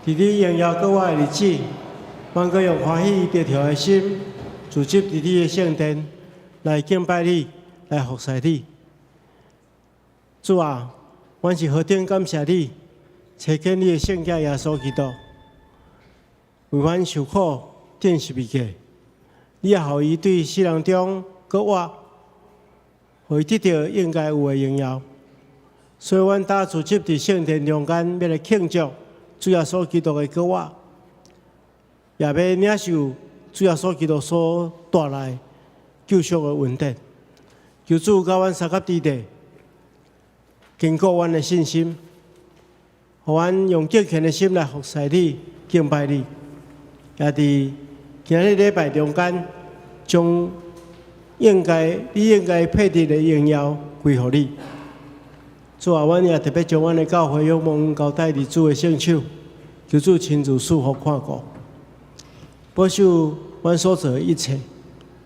佇你榮耀閣活的日子，阮閣用歡喜得著的心，聚集佇你的聖殿來敬拜你，來服侍你。主啊，阮是何等感謝你，差遣你的聖子耶穌基督，為阮受苦釘十字架，你也予伊對死人中閣活，予伊得著應該有的榮耀。所以，阮今聚集佇聖殿中間，欲來慶祝主耶穌基督的復活，也欲領受主耶穌基督所帶來救贖的恩典。求主佮阮相佮佇地，堅固阮的信心，予阮用敬虔的心來服侍你、敬拜你。也佇今日禮拜中間，將應該你應該配得的榮耀歸予你。主啊，阮也特別將阮的教會仰望交代佇主的聖手，求主親自賜福看顧，保守阮所做的一切，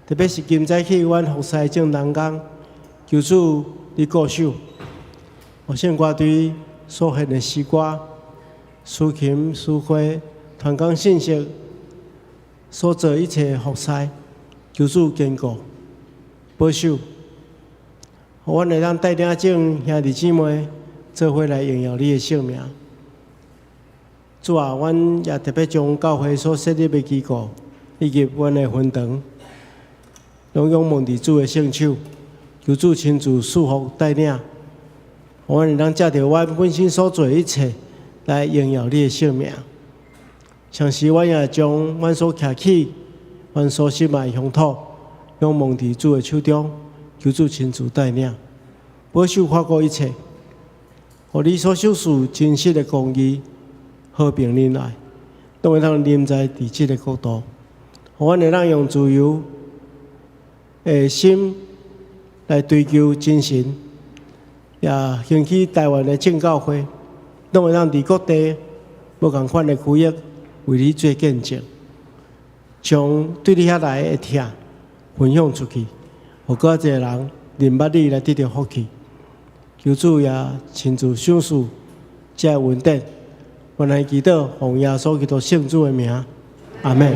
特別是今早起阮服侍眾同工，求主你顧守，予聖歌隊所獻的詩歌、司琴、司會、傳講信息所做一切服侍，求主堅固保守。予阮會當帶領眾兄弟姊妹做伙來榮耀你的聖名。主啊，阮也特別將教會所設立的機構以及阮的分堂，攏仰望佇主的聖手，求主親自賜福帶領，予阮會當藉著阮本身所做的一切來榮耀你的聖名。同時，阮也將阮所徛起、阮所心愛的鄉土，仰望佇主的手中，求主親自帶領，保守看顧一切，予你所賞賜真實的公義、和平仁愛，攏會當臨在佇這个國度，予阮會當用自由的心來追求真神，也興起台灣的正教會，攏會當佇各地無仝款的區域為你做見證，將對你遐來的疼分享出去，予閣較濟人認捌你來得著福氣。求主也親自賞賜這个恩典，阮來祈禱，奉耶穌基督聖子的名，阿們。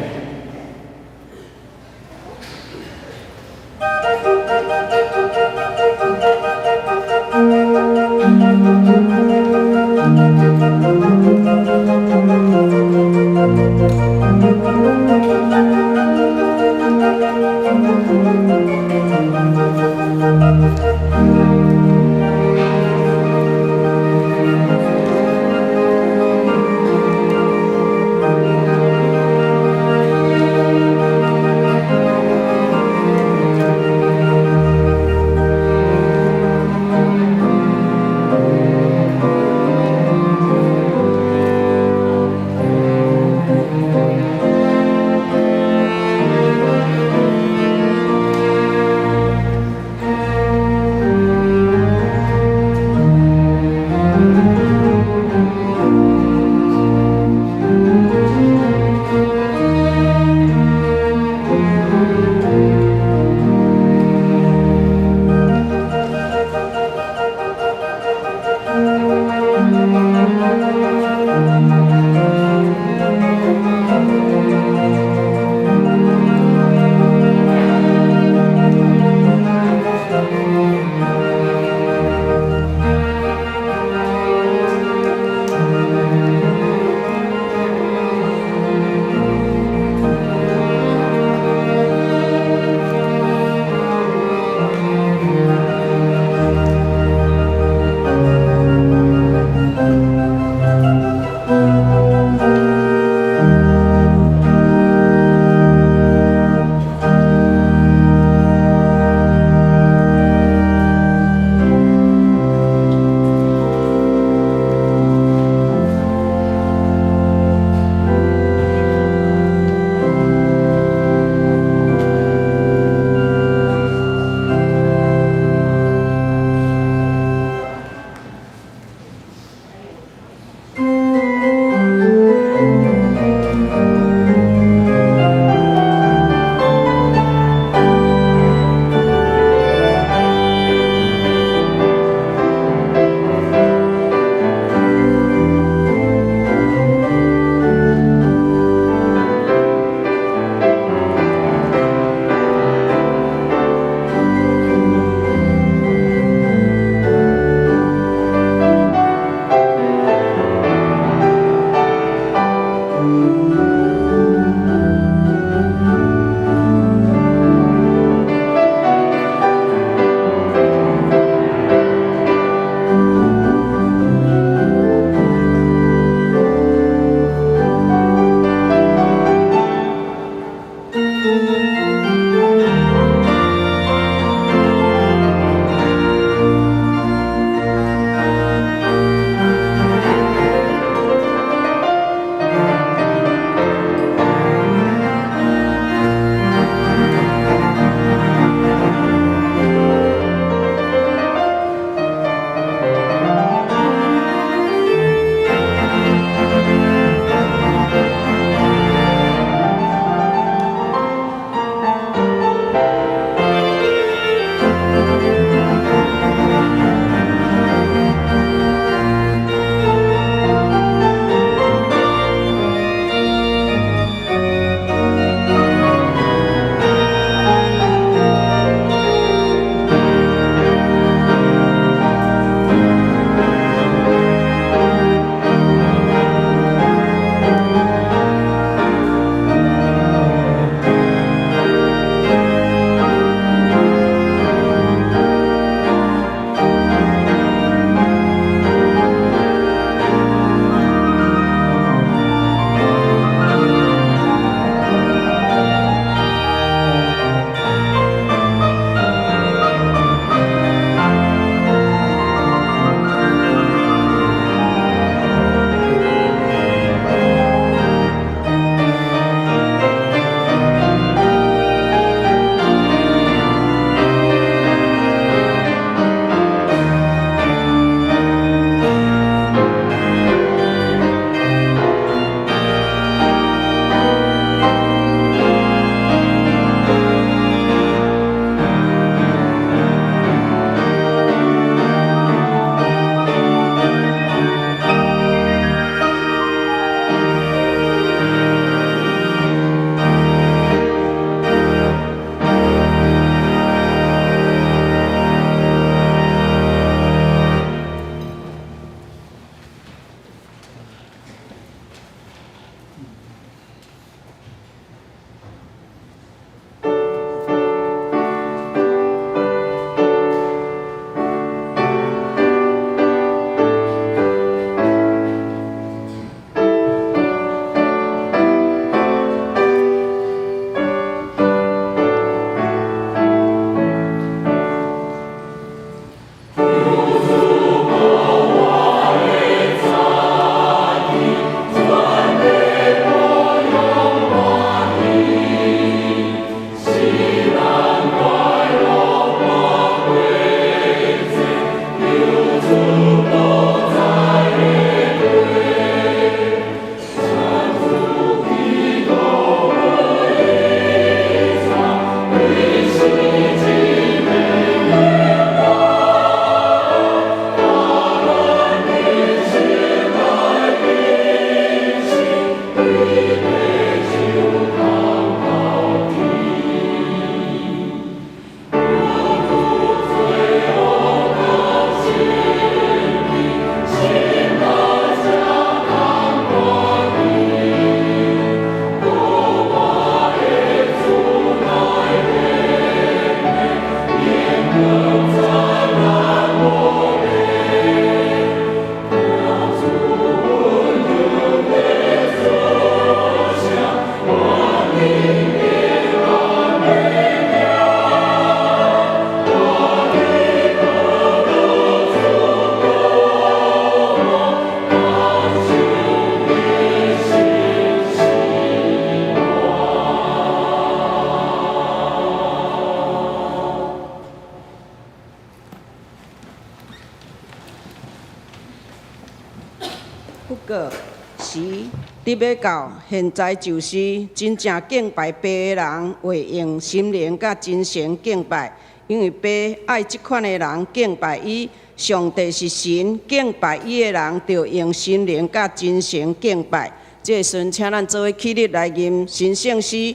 直欲到現在，就是真正敬拜父的人，會用心靈佮真誠敬拜，因為父愛這款的人敬拜伊。上帝是神，敬拜伊的人，著用心靈佮真誠敬拜。這個時陣，請咱做伙起立來吟神聖詩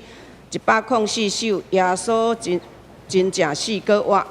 104首，耶穌真真正是閣活。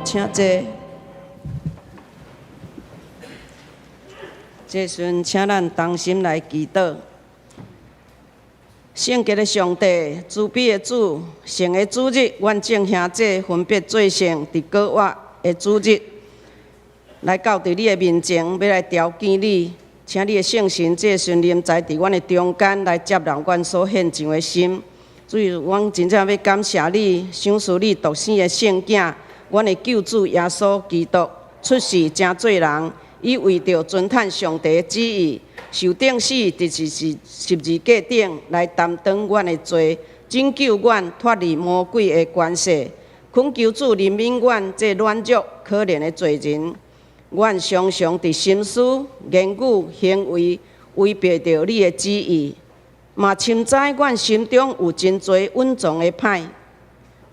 請坐。這時陣，請咱同心來祈禱。聖潔的上帝，慈悲的主，聖的主日，阮眾兄弟分別做聖，佇閣活的主日，來到佇你的面前，欲來朝見你，請你的聖神這時陣臨在佇阮的中間，來接納阮所獻上的心。主，阮真正欲感謝你，賞賜你獨生的聖囝，阮的救主耶穌基督出世成做人，伊為著遵趁上帝的旨意，受釘死佇十字架頂來擔當阮的罪，拯救阮脫離魔鬼的權勢。懇求主憐憫阮這軟弱可憐的罪人。阮常常佇心思、言語、行為違背著你的旨意，嘛深知阮心中有真濟隱藏的歹。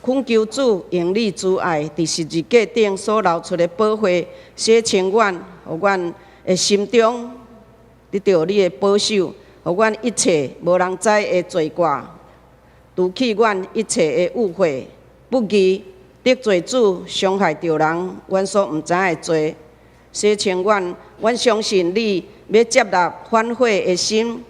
懇求主用你慈愛佇十字架頂所流出的寶血，洗清阮，予阮的心中得著你的保守，予阮一切無人知的罪過，除去阮一切的誤會、不義、得罪主、傷害著人，阮所毋知的罪，洗清阮。阮相信你欲接納反悔的心，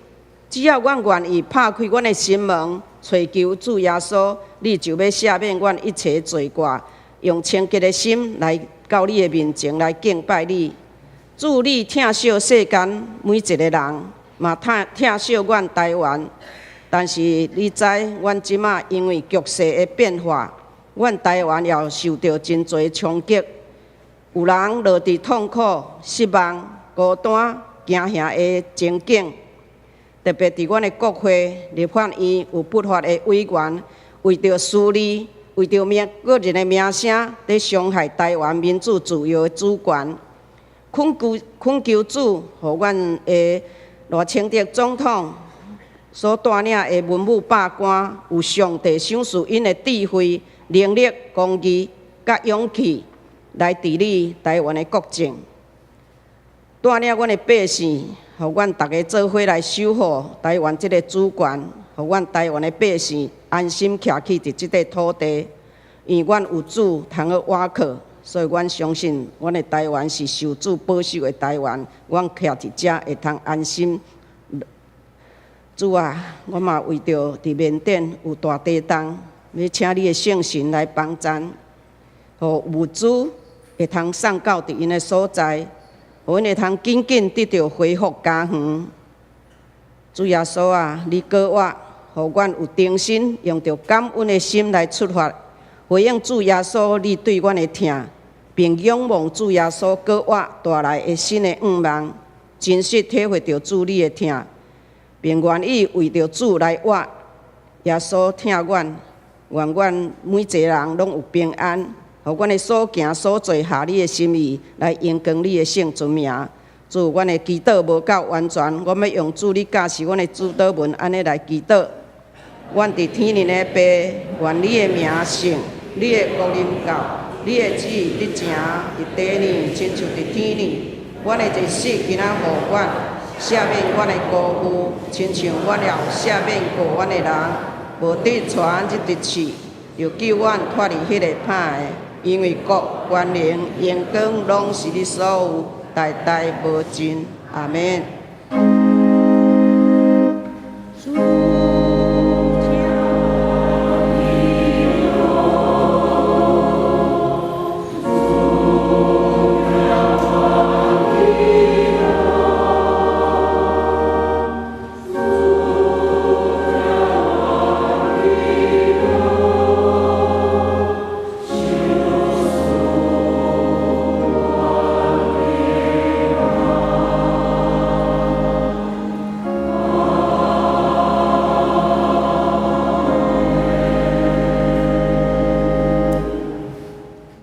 只要阮願意拍開阮的心門，揣求主耶穌，你就欲赦免阮一切罪過，用清潔的心來到你的面前來敬拜你。主，你疼惜世間每一个人，嘛疼疼惜阮台灣。但是你知，阮這馬因為局勢的變化，阮台灣也受著真濟衝擊。有人落佇痛苦、失望、孤單、驚嚇的情景。特別佇阮的國會、立法院有不法的委員，為著私利，為著名個人的名聲，佇傷害台灣民主自由的主權。懇求懇求主，予阮的賴清德總統所帶領的文武百官，有上帝賞賜𪜶的智慧、能力、公義佮勇氣，來治理台灣的國政。帶領阮的百姓，予阮逐家做伙來守護台灣這个主權，予阮台灣的百姓安心徛起佇這塊土地，因為阮有主通好倚靠，所以阮相信阮的台灣是受主保守的台灣，阮徛佇遮會通安心。主啊，我嘛為著佇緬甸有大地動，欲請你的聖神來幫贊，予物資會通送到佇𪜶的所在，予𪜶會通緊緊得著恢復家園。主耶穌啊，你膏我，予阮有重新用著感恩的心來出發，回應主耶穌你對阮的疼，並仰望主耶穌膏我帶來的新的願望，真實體會著主你的疼，並願意為著主來活。耶穌疼阮，願阮每一個人攏有平安，予阮的所行所做合你的心意，來榮光你的聖尊名。主，阮的祈禱無夠完全，我欲用主你教示阮的主禱文，按呢來祈禱。阮佇天頂的父，願你的名聖，你的國臨到，你的旨意得成佇地呢，親像佇天呢。阮的日食今仔予阮，赦免阮的過負，親像阮也有赦免過阮的人，無得帶阮入佇試，著救阮脫離彼个歹的。因為國、權能、榮光，攏是你所有，代代無盡。阿們。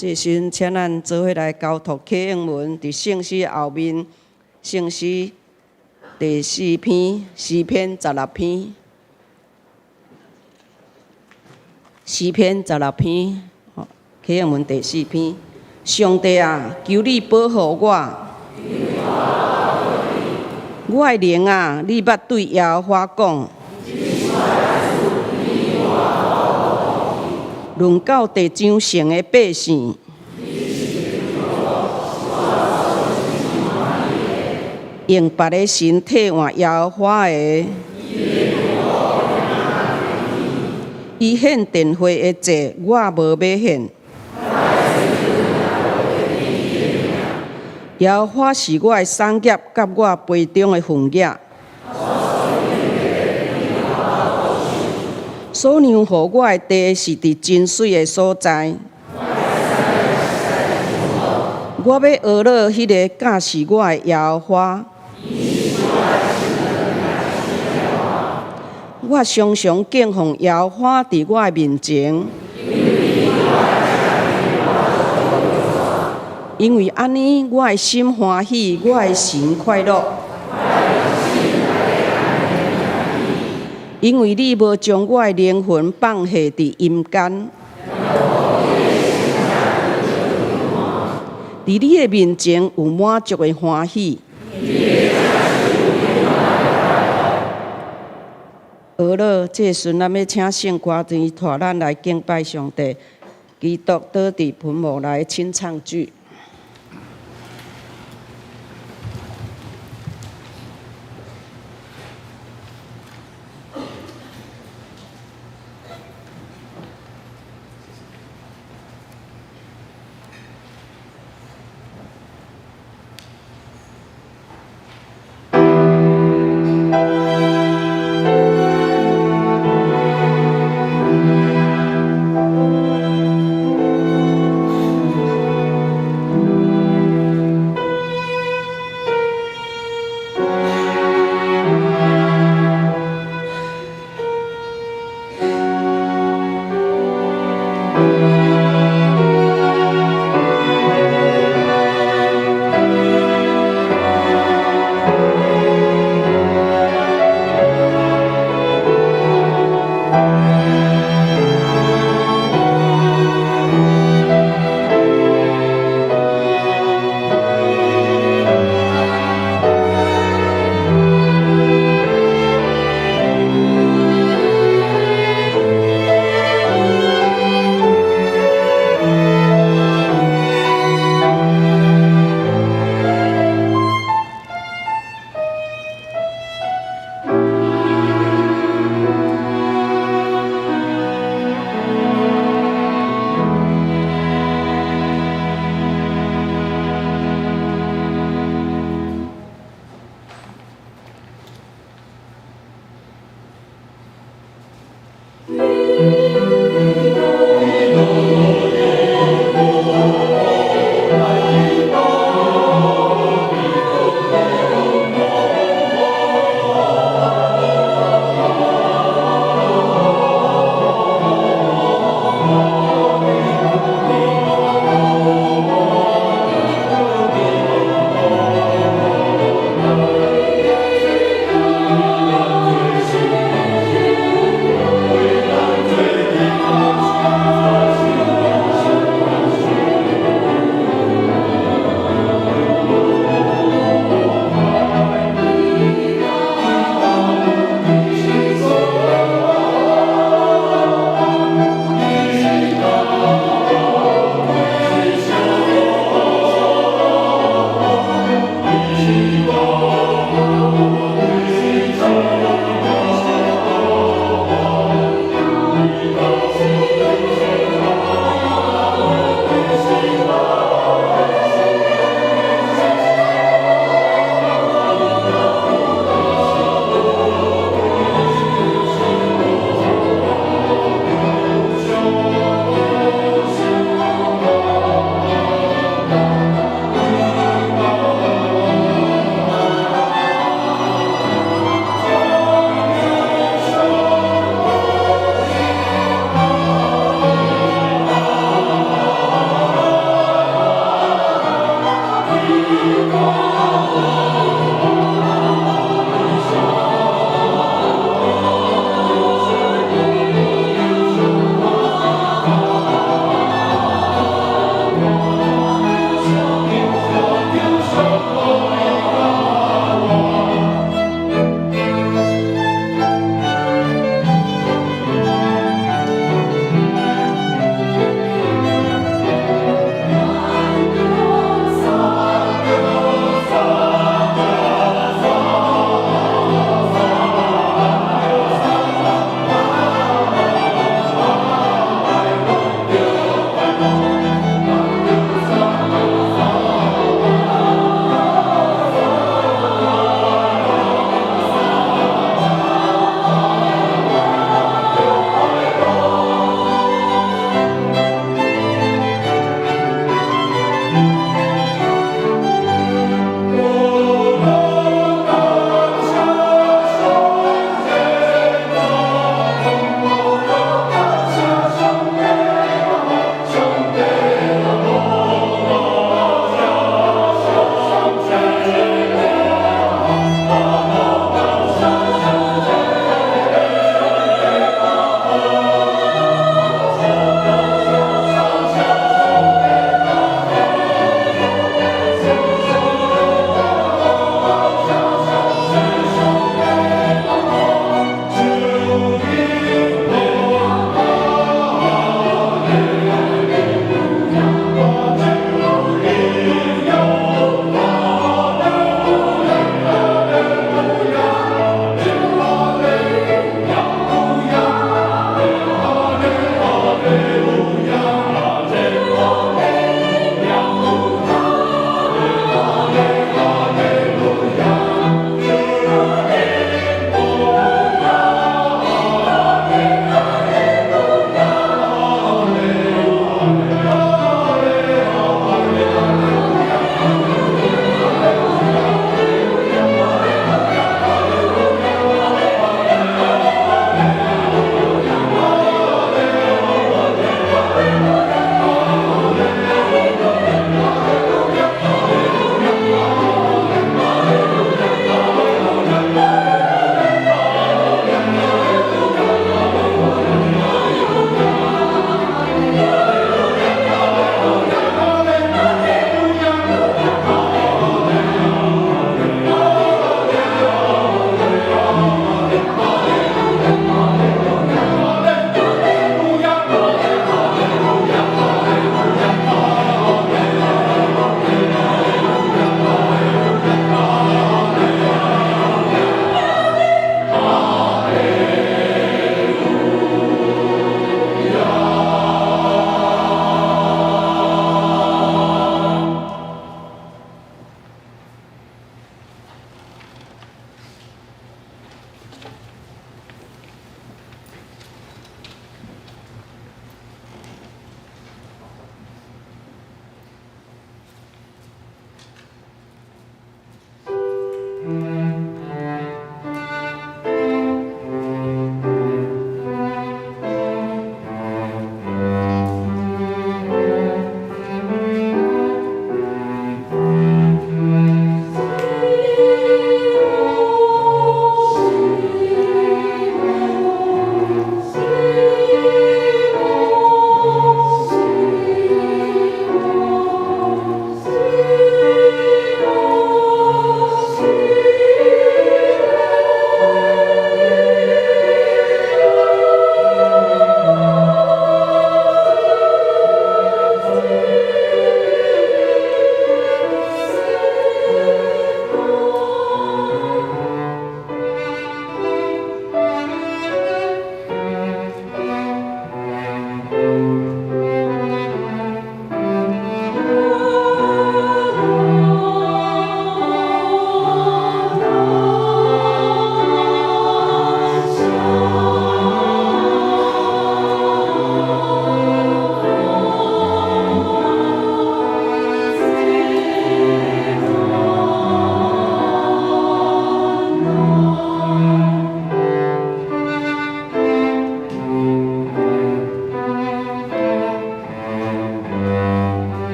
這時，請咱做伙來交託啟應文，佇聖詩後面，聖詩第四篇，詩篇十六篇，詩篇十六篇，啟應文第四篇。上帝啊，求你保護我，我的靈啊，你捌對耶和華講。論到地上聖的百姓，用別个神替換耶和華的，伊獻奠會的祭，我無欲獻。耶和華是我的產業，佮我杯中的份額。所讓予我的地是佇真水的所在。我欲學樂彼个教示我的耶和華。我常常敬奉耶和華佇我的面前。因為按呢，我的心歡喜，我的神快樂。因為你無將我的靈魂放下佇陰間，佇你的面前有滿足的歡喜。學樂，這時咱欲請聖歌隊帶咱來敬拜上帝，基督倒佇墳墓內清唱劇。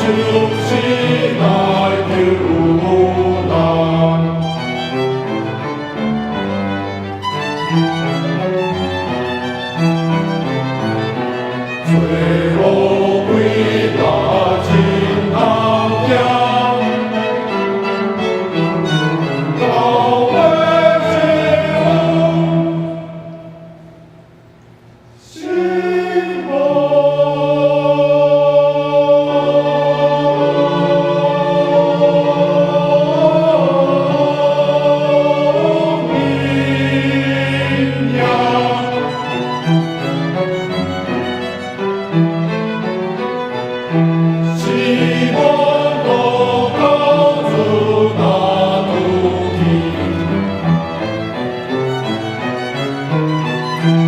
受死來救咱。罪惡歸大真通行，到尾最後希望明亮。希望路到主那拄去。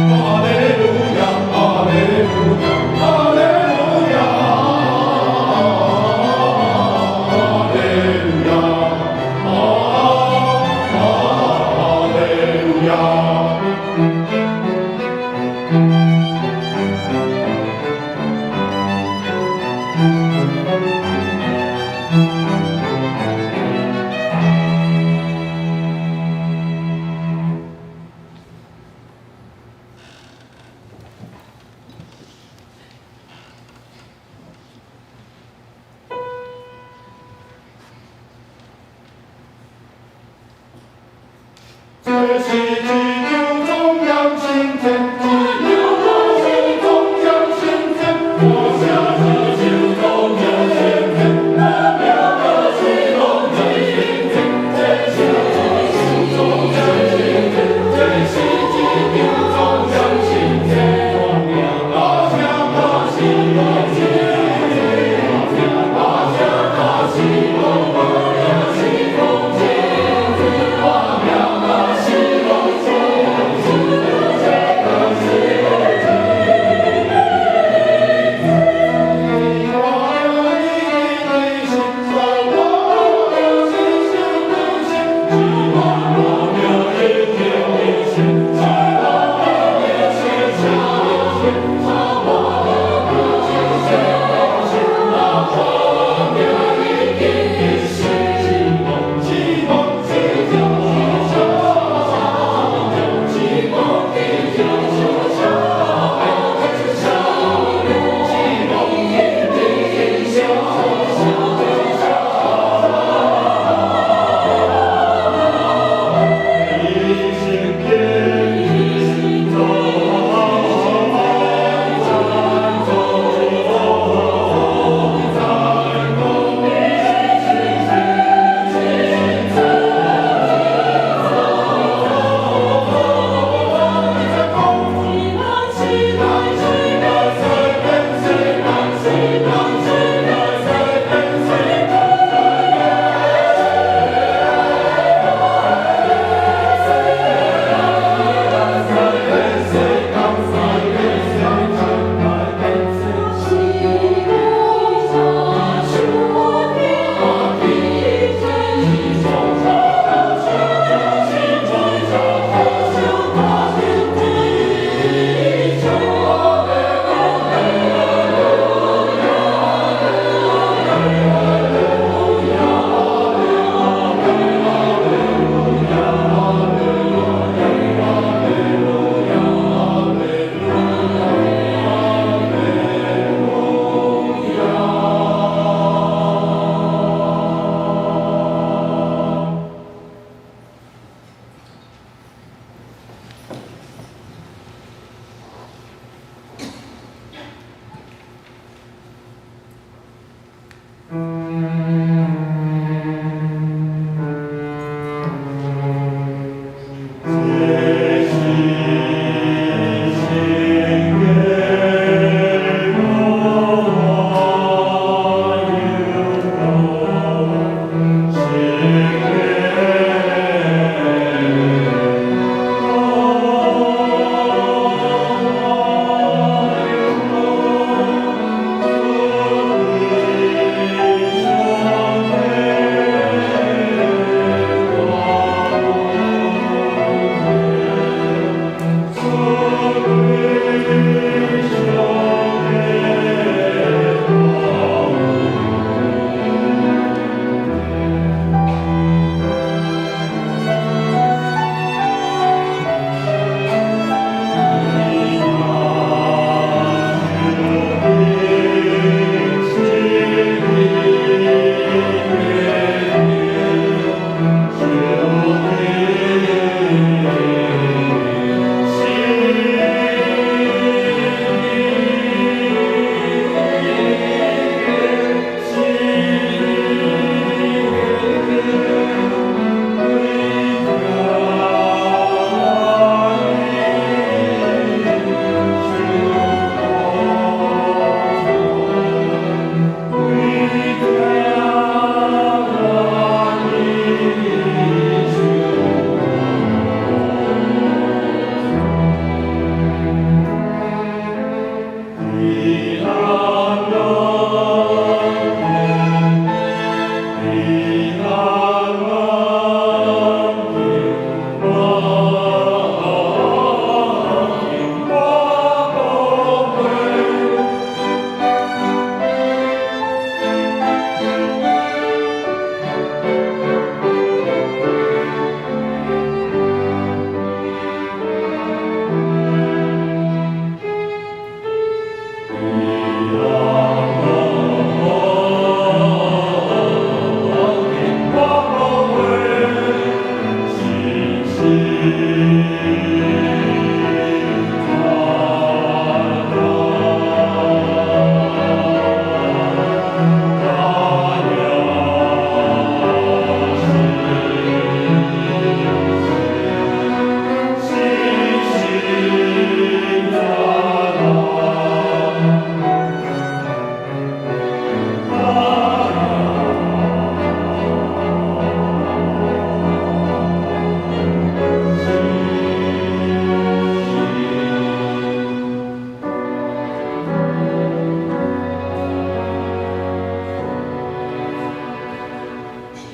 哈利路亞，哈利路亞，哈利路亞，哈利路亞，哈利路亞。這是一場莊嚴聖典，一場莊嚴聖典，我寫這首莊嚴聖典，我命就是莊嚴聖典，這是一場莊嚴聖典，這是一場莊嚴聖典，我命就是莊嚴聖典，我寫就是莊嚴聖典，我命就是莊嚴聖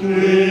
對。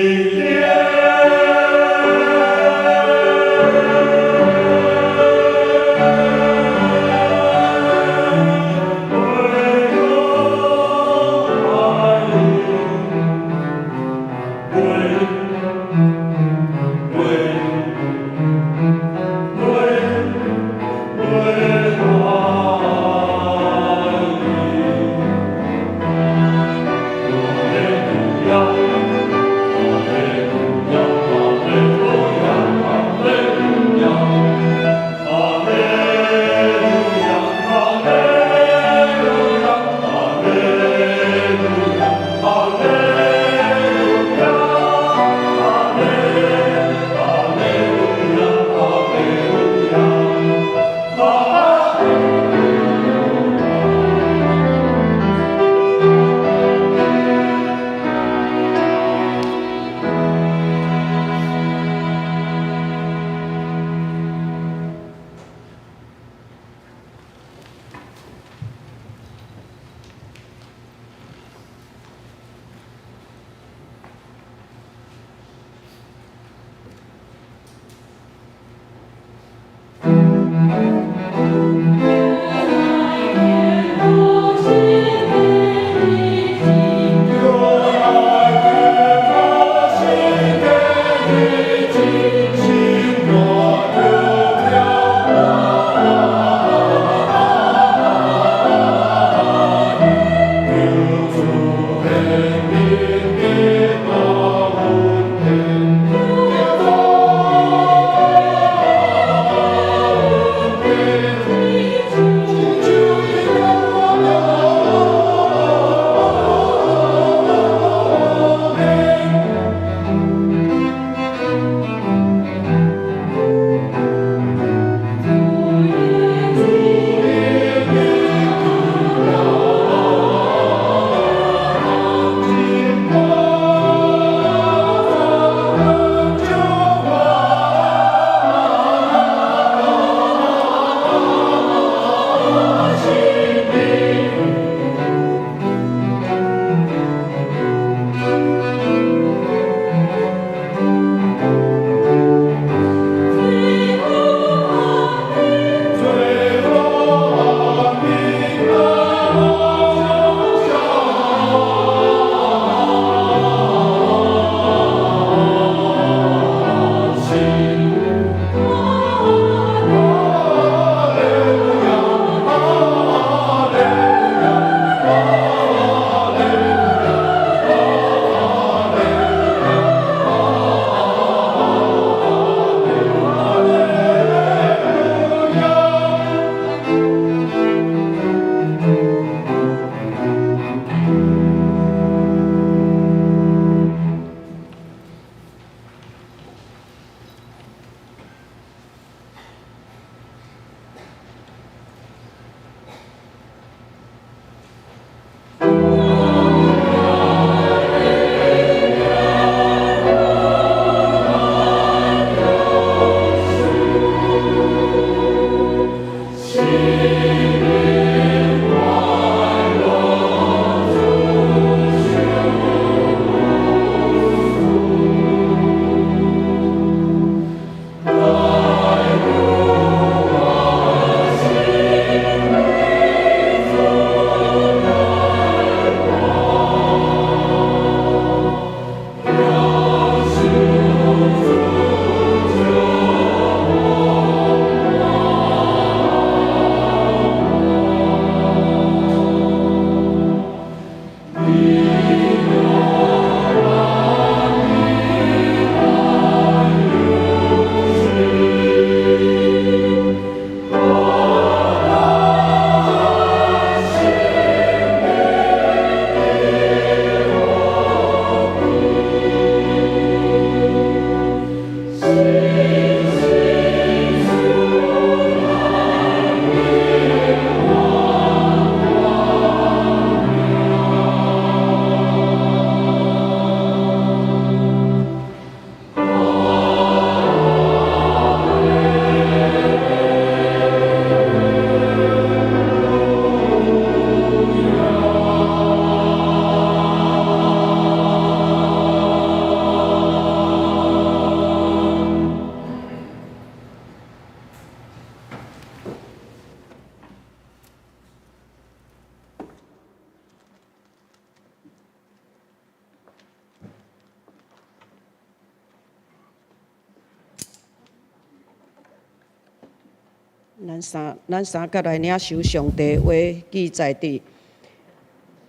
咱三咱三佮來領受上帝話，記載佇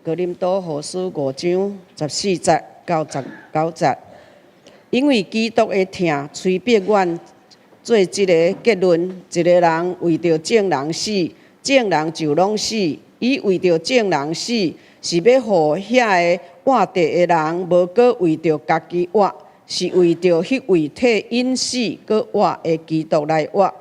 哥林多後書五章十四節到十九節。因為基督的疼催逼阮做這个結論：一个人為著眾人死，眾人就攏死。伊為著眾人死，是欲予遐个活著的人，無閣為著家己活，是為著彼位替𪜶死閣活的基督來活。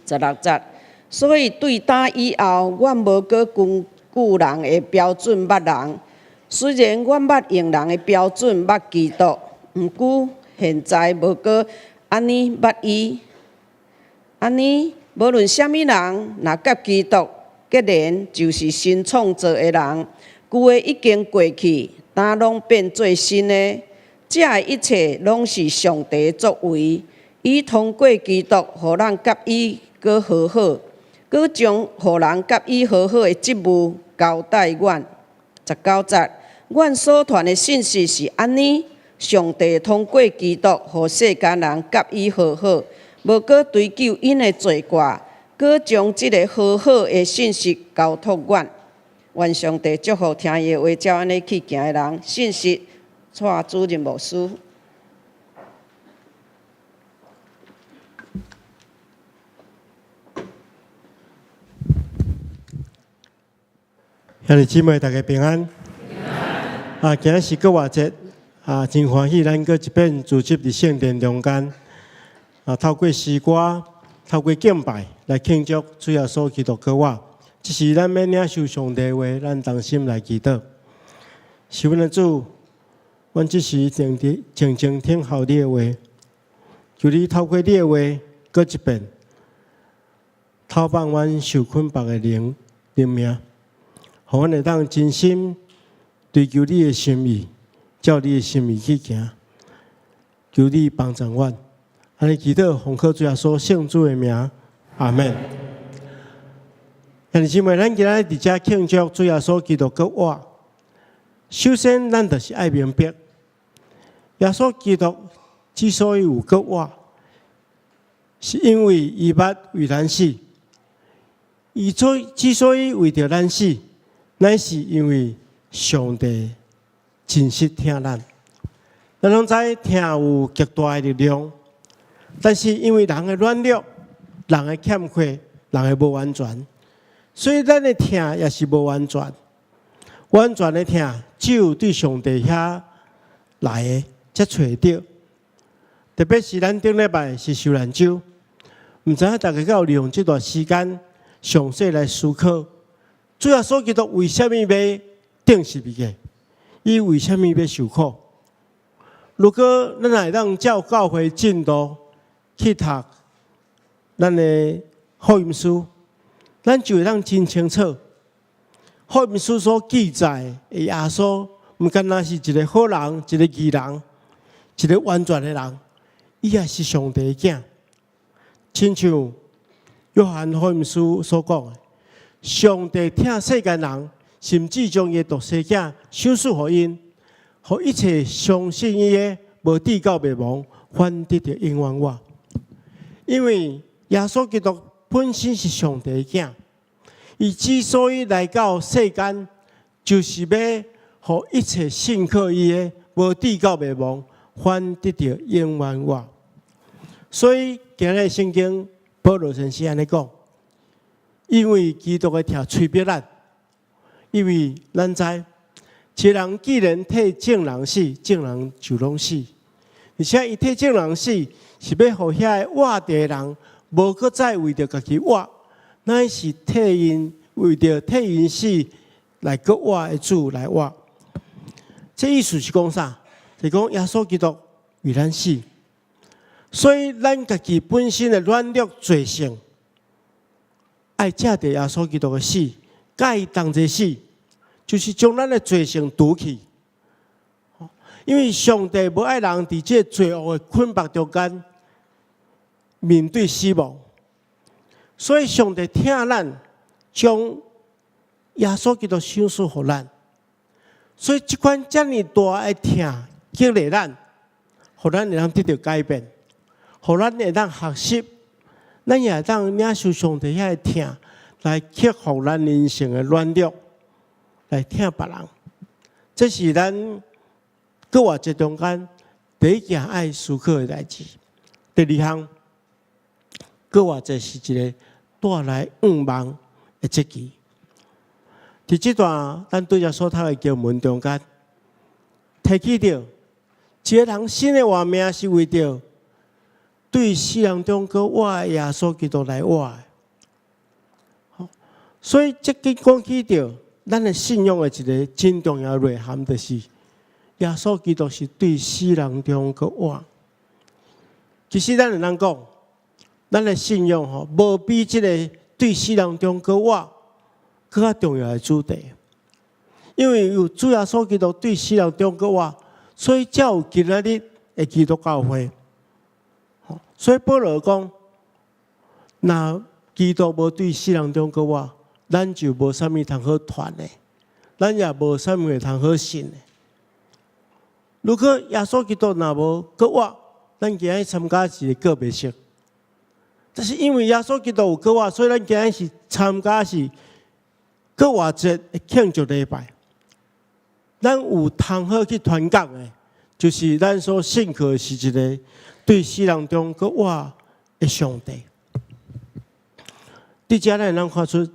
十六節，所以對今以後，阮無閣根據人的標準捌人。雖然阮捌用人的標準捌基督，毋過現在無閣按呢捌伊。按呢，無論啥物人，若佮基督結連，就是新創造的人。舊的已經過去，今攏變做新的。這一切攏是上帝作為，伊通過基督，予咱佮伊閣和好，閣將予人佮伊和好的職務交代阮。十九節，阮所傳的信息是按呢：上帝通過基督，予世間人佮伊和好，無閣追究𪜶的罪過，閣將這个和好的信息交託阮。願上帝祝福聽伊的話，照按呢去行的人。信息，蔡主任牧師。兄弟姊妹，大家平安。啊，今日是復活節，啊，真歡喜，咱閣一遍聚集佇聖殿中間，啊，透過詩歌，透過敬拜來慶祝主耶穌基督復活。這時咱欲領受上帝話，咱同心來祈禱。是阮的主，阮這時靜靜靜靜聽候你的話，求你透過你的話，閣一遍，透放阮受捆綁的靈靈命。予阮會當真心追求你的心意，照你的心意去行。求你幫助阮，按呢祈禱，奉靠主耶穌聖主的名，阿門。兄弟姊妹，咱今仔日佇遮慶祝主耶穌基督復活。首先，咱就是愛明白，耶穌基督之所以有復活，是因為伊捌為咱死。伊之所以為著咱死，乃是因為上帝真實疼咱。咱攏知疼有極大的力量，但是因為人的軟弱、人的欠缺、人的無完全，所以咱的疼也是無完全。完全的疼只有對上帝遐來的才揣會著。特別是咱頂禮拜是受難週，毋知影大家敢有利用這段時間詳細來思考。主耶穌基督為啥物欲釘十字架？伊為啥物欲受苦？如果咱會當照教會進度去讀咱的福音書，咱就會當真清楚。福音書所記載的耶穌，毋干焦是一个好人，一个義人，一个完全的人，伊也是上帝的囝。親像約翰福音書所講的，上帝疼世間人，甚至將伊的獨生子賞賜予𪜶，予一切相信伊的，無至到滅亡，反得著永遠活。因為耶穌基督本身是上帝的囝，伊之所以來到世間，就是欲予一切信靠伊的，無至到滅亡，反得著永遠活。所以今日聖經保羅先生按呢講。因為基督的疼催逼咱，因為咱知，一個人既然替眾人死，眾人就攏死。而且伊替眾人死，是欲予遐个活著的人，無閣再為著家己活，乃是替𪜶為著替𪜶死來閣活的主來活。這意思是講啥？是講耶穌基督為咱死，所以咱家己本身的軟弱罪性，愛藉著耶穌基督的死，佮伊同齊死，就是將咱的罪性除去。因為上帝無愛人佇這個罪惡的捆綁中間面對死亡，所以上帝疼咱，將耶穌基督賞賜予咱。所以這款遮爾大的疼激勵咱，予咱會當得著改變，予咱會當學習，咱也會當領受上帝遐个疼，來克服咱人性的軟弱，來疼別人。這是咱復活節中間第一件愛思考的代誌。第二項，復活節是一個帶來向望的節期。佇這段咱拄才所讀的經文中間，提起著一个人新的活命是為著對死人中閣活的耶穌基督來活的。所以這個講起著咱的信仰的一个真重要的內涵，就是耶穌基督是對死人中閣活。其實咱會當講，咱的信仰吼，無比這个對死人中閣活閣較重要的主題。因為有主耶穌基督對死人中閣活，所以才有今仔日的基督教會。所以保羅講，若基督無對死人中閣活，咱就無啥物通好傳的，咱也無啥物通好信的。如果耶穌基督若無閣活，咱今日參加一个告別式。但是因為耶穌基督有閣活，所以咱今日是參加是復活節的慶祝禮拜。咱有通好去傳講的，就是咱所信靠的是一个對死人中閣活的上帝。佇遮咱會當看出，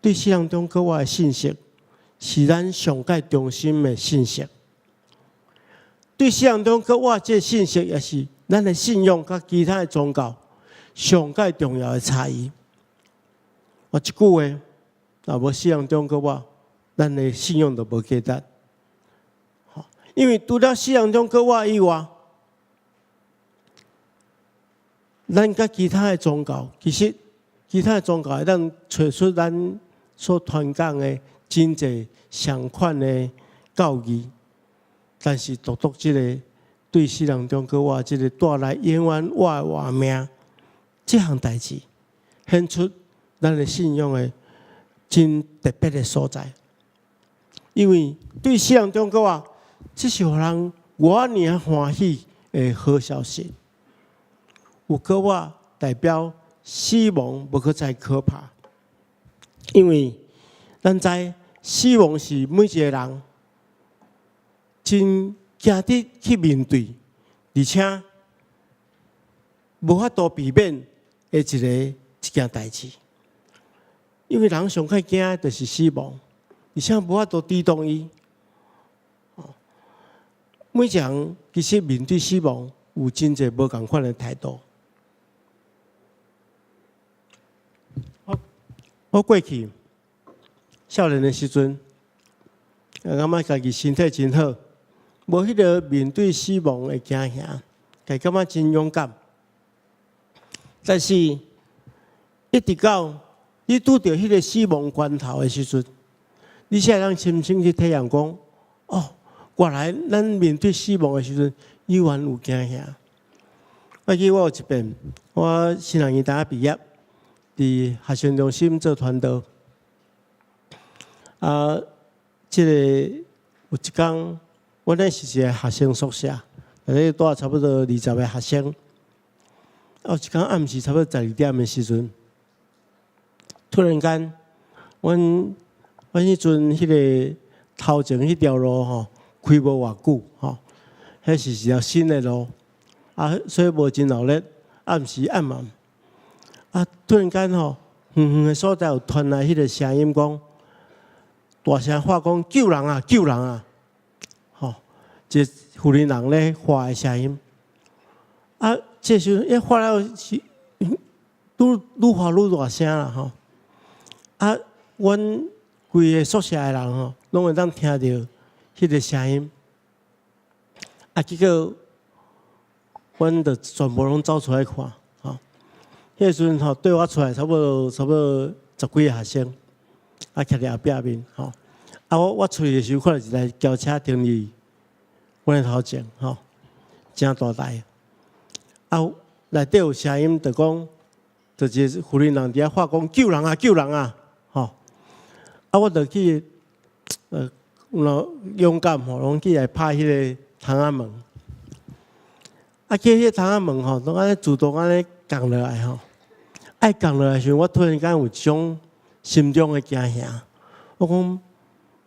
對死人中閣活的信息，是咱上蓋中心的信息。對死人中閣活這个信息，也是咱的信仰佮其他的宗教上蓋重要的差異。我一句話，若無死人中閣活，咱的信仰就無價值。因為除了死人中閣活以外，咱佮其他的宗教，其實其他的宗教會當揣出咱所傳講的真濟相款的教義，但是獨獨這个對死人中閣活，這个帶來永遠活的活命，這項代誌，顯出咱的信仰的真特別的所在。因為對死人中閣活，這是予人偌爾歡喜的好消息。有閣活代表死亡無閣再可怕，因為咱知死亡是每一个人真驚得去面對，而且無法度避免的一件代誌。因為人上較驚的就是死亡，而且無法度抵擋伊。每一个人其實面對死亡有真濟無仝款的態度。我過去少年的時陣，感覺家己身體真好，無彼个面對死亡的驚嚇，家己感覺真勇敢。但是，一直到你拄著彼个死亡關頭的時陣，你才會當親身去體驗講，哦，原來咱面對死亡的時陣，依然有驚嚇。我記得我有一遍，我神學院大學畢業，佇學生中心做傳道。啊，這个有一工，阮那是一个學生宿舍，內底住差不多20个學生。啊，有一工暗時差不多12點的時陣，突然間，阮彼陣彼个頭前彼條路吼，開無偌久吼，彼是一條新的路，啊，所以無真鬧熱，暗時暗暗，啊，突然間吼，遠遠的所在有傳來彼个聲音，講大聲喊講救人啊，救人啊！吼，一个婦人人咧喊的聲音，啊，這時陣一喊了是愈愈喊愈大聲啦吼，啊，阮規个宿舍的人吼，攏會當聽著彼个聲音，啊，結果阮就全部攏走出來看，吼，彼个時陣吼，綴我出來差不多十幾个學生，啊，徛佇後壁面，吼，啊，我出去的時候，看著一台轎車停佇阮的頭前，吼，誠大台，啊，內底有聲音，就講，就一个婦人人佇遐喊講救人啊，救人啊，吼，啊，我就去，有勇敢吼，攏去來拍彼个窗仔門，啊，去彼个窗仔門吼，攏按呢自動按呢降落來吼，愛降落來時，我突然間有一種心中的驚嚇。我講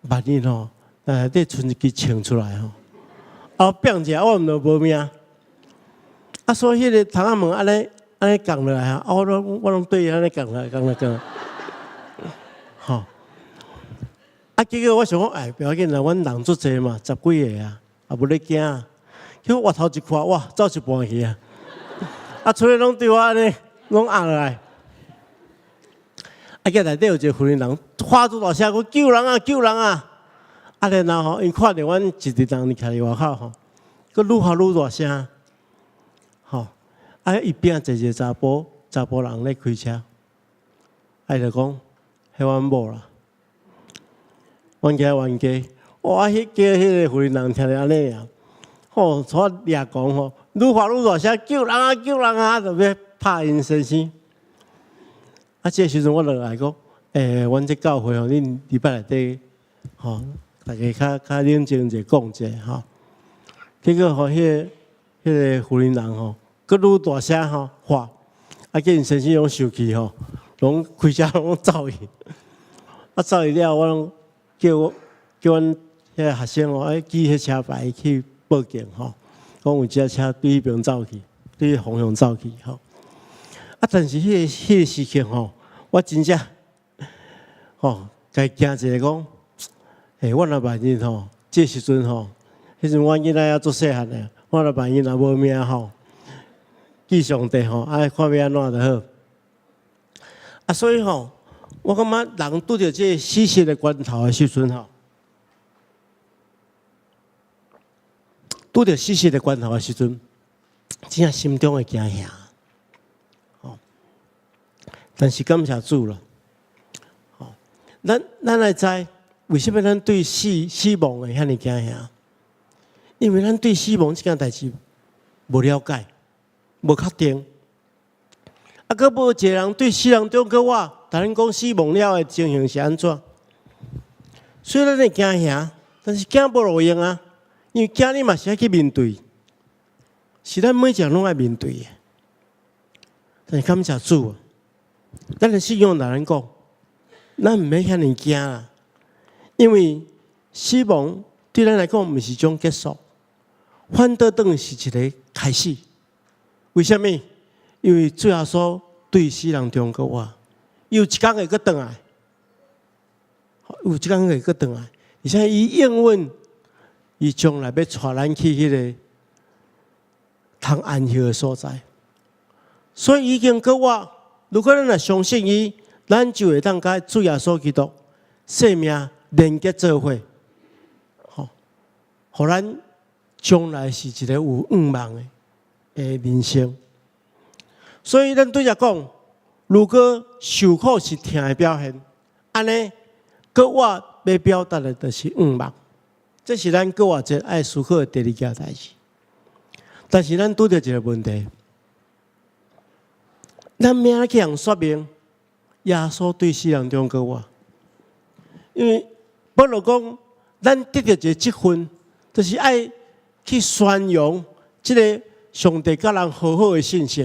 萬一吼，內底賰一支槍出來吼，啊變者我毋就無命。啊，所以彼個窗仔門按呢按呢降落來啊，我攏對伊按呢降落來降落降。吼！啊，結果我想講，哎，不要緊啦，阮人足濟嘛，十幾個啊，也無咧驚。結果回頭一看，哇，走一半去啊！啊，出來攏對我按呢，攏壓落來。啊，結內底有一個婦人人發出大聲講：救人啊，救人啊！啊，然後吼，𪜶看著阮一個人徛佇外口吼，閣愈喊愈大聲。吼！啊，伊邊坐一個查埔人咧開車，啊，伊就講：彼阮某啦，阮家冤家。哇！彼叫彼個婦人人聽著按呢啊，吼，煞掠狂吼，愈喊愈大聲，救人啊，救人啊！就欲拍𪜶先生。啊，這個時陣我落來講，欸，阮這教會吼，恁禮拜內底吼，大家較較冷靜者講者吼。結果吼，彼個婦人人吼，閣愈大聲吼喊，啊，叫𪜶先生攏生氣吼，攏開車攏走去。啊，走去了，我攏叫我叫阮彼個學生吼，愛記彼車牌去報警吼，講有一隻車對彼邊走去，對彼方向走去吼。啊！但是彼個時刻吼，我真正吼，家驚一下講，欸，我若萬一吼，這時陣吼，彼陣阮囡仔猶足細漢的，我若萬一若無命吼，記上帝吼，啊，看欲按怎就好。啊，所以吼，我感覺人拄著這個死死的關頭的時陣吼，拄著死死的關頭的時陣，真正心中會驚嚇。但是感謝主啦，吼！咱來知為啥物咱對死亡會遐爾驚嚇？因為咱對死亡這件代誌無了解，無確定。啊，閣無一個人對死人中閣活，共咱講死亡了的情形是按怎？所以咱會驚嚇，但是驚無路用啊！因為驚你嘛是愛去面對，是咱每一個人攏愛面對的。但是感謝主。咱的信仰來咱講，咱毋免遐爾驚啦，因為死亡對咱來講毋是一種結束，反倒等於是一個開始。為啥物？因為主耶穌對死人中閣活，伊有一工會閣轉來，有一工會閣轉來，而且伊應允，伊將來欲帶咱去彼個通安息的所在，所以已經閣活。如果咱若相信伊，咱就會當佮主耶穌基督生命連結做伙，吼，予咱將來是一個有盼望的人生。所以咱對遮講，如果受苦是疼的表現，按呢，閣活欲表達的就是盼望。這是咱復活節愛思考的第二件代誌。但是咱拄著一個問題。咱欲按怎去予人說明耶穌對死人中閣活？因為保羅講，咱得著一個職分，就是愛去宣揚這個上帝佮人和好的信息。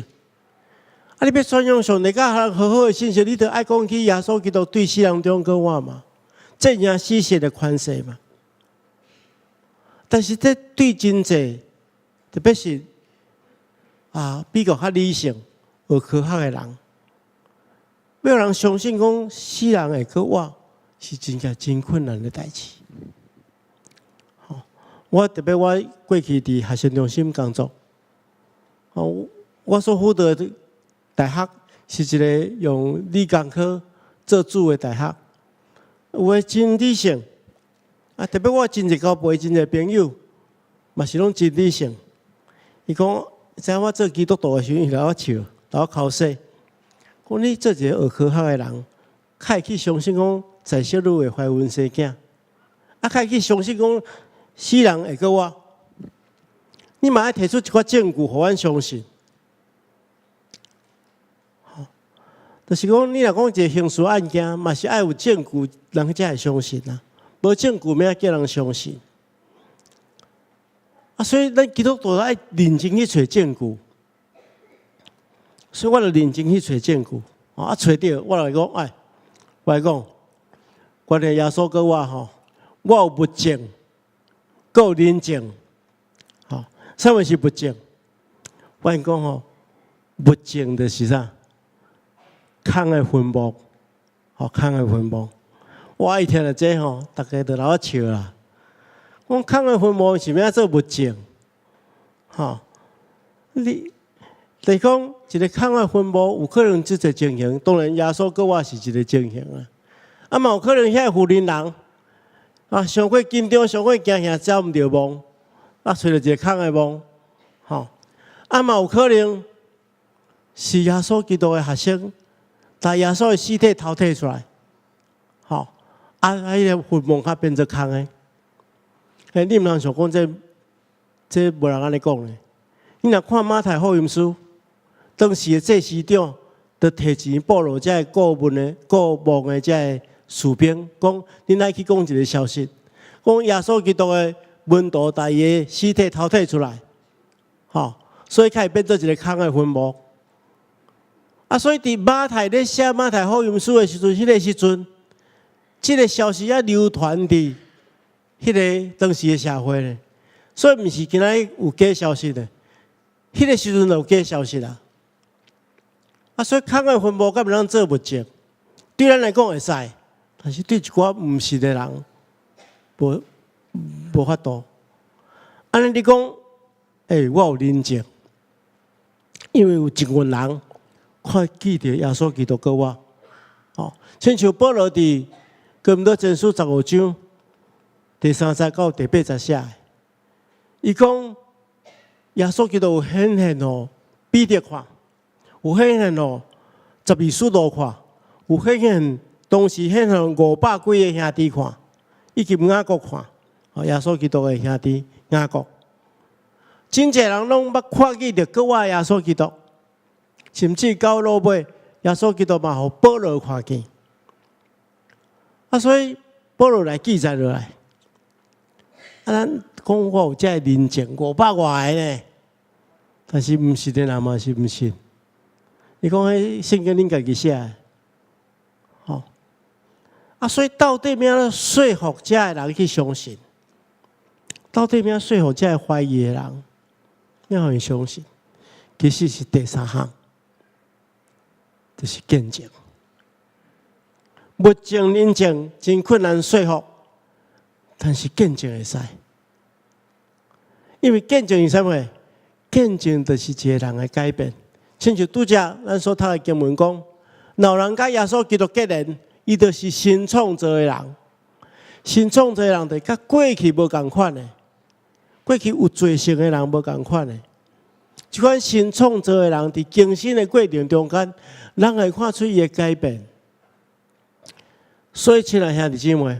啊，你欲宣揚上帝佮人和好的信息，你著愛講起耶穌基督對死人中閣活嘛，這領死赦的權勢嘛。但是這對真濟，特別是啊比較較理性、學科學的人，欲予人相信講死人會閣活，是真正真困難的代誌。我特別我過去佇學生中心工作，我所輔導的大學是一個用理工科做主的大學，有的真理性，啊，特別我真濟交陪真濟朋友，嘛是攏真理性。伊講，知影我做基督徒的時陣，伊來我笑，來我剾洗。講你做一個學科學的人，較會去相信講在世女會懷孕生囝，啊，較會去相信講死人會閣活。你嘛愛提出一寡證據，予阮相信。吼，就是講你若講一個刑事案件，嘛是愛有證據，人才會相信啊。無證據，欲按怎叫人相信？啊，所以咱基督徒愛認真去揣證據。所以我就認真去揣證據。啊，揣著我來講，哎，我來講，關於耶穌閣我吼，我有物證，閣有人證，吼，啥物是物證？我講吼，物證就是啥？空的墳墓，吼，空的墳墓。我一聽著這吼，逐家就流我笑啦。講空的墳墓是欲按怎做物證？吼，你就是講一个空的墳墓有可能這個情形，當然耶穌閣我是一个情形啊。啊嘛有可能遐个婦人人啊，傷過緊張，傷過驚嚇，走毋著墓，啊，揣著一个空的墓，吼。啊嘛有可能是耶穌基督的學生，共耶穌的屍體偷提出來，吼，啊，彼个墳墓較變做空的。嘿，你毋通想講這這無人按呢講咧。你若看馬太福音書，當時的祭司長就提錢保羅這个顧問的顧墓的這个士兵，講恁愛去講一个消息，講耶穌基督的門徒共伊的屍體偷提出來，吼，所以才會變做一个空的墳墓。啊，所以佇馬太咧寫馬太福音書的時陣，彼个時陣，這个消息也流傳佇彼个當時的社會咧，所以毋是今仔日有假消息的，彼个時陣就有假消息啦。啊，所以空的墳墓敢會當做物證？對咱來講會使，但是對一寡毋信的人，無無法度。按呢你講，欸，我有人證，因為有一群人看見著耶穌基督閣我，吼，親像保羅佇哥林多前書15章第3節到第8節寫的，伊講耶穌基督有顯現予彼得看，有顯現予12使徒看，有顯現當時顯現500幾个兄弟看，以及雅各看，耶穌基督的兄弟雅各，真濟人攏捌看見著閣活耶穌基督，甚至到落尾，耶穌基督嘛予保羅看見。啊，所以保羅來記載落來，啊，咱講我有這个人證500外个呢，但是毋信的人嘛是毋信。伊講彼聖經恁家己寫的，吼。啊，所以到底欲按怎說服這个人去相信？到底欲按怎說服這个懷疑的人，欲予伊相信？其實是第三項，就是見證。物證、人證真困難說服，但是見證會使。因為見證是啥物？見證就是一個人的改變。親像拄才咱所讀的經文講，若有人佮耶穌基督結連，伊就是新創造的人。新創造的人就佮過去無仝款的，過去有罪性的人無仝款的。這款新創造的人，佇更新的過程中間，人會看出伊的改變。所以，親愛兄弟姊妹，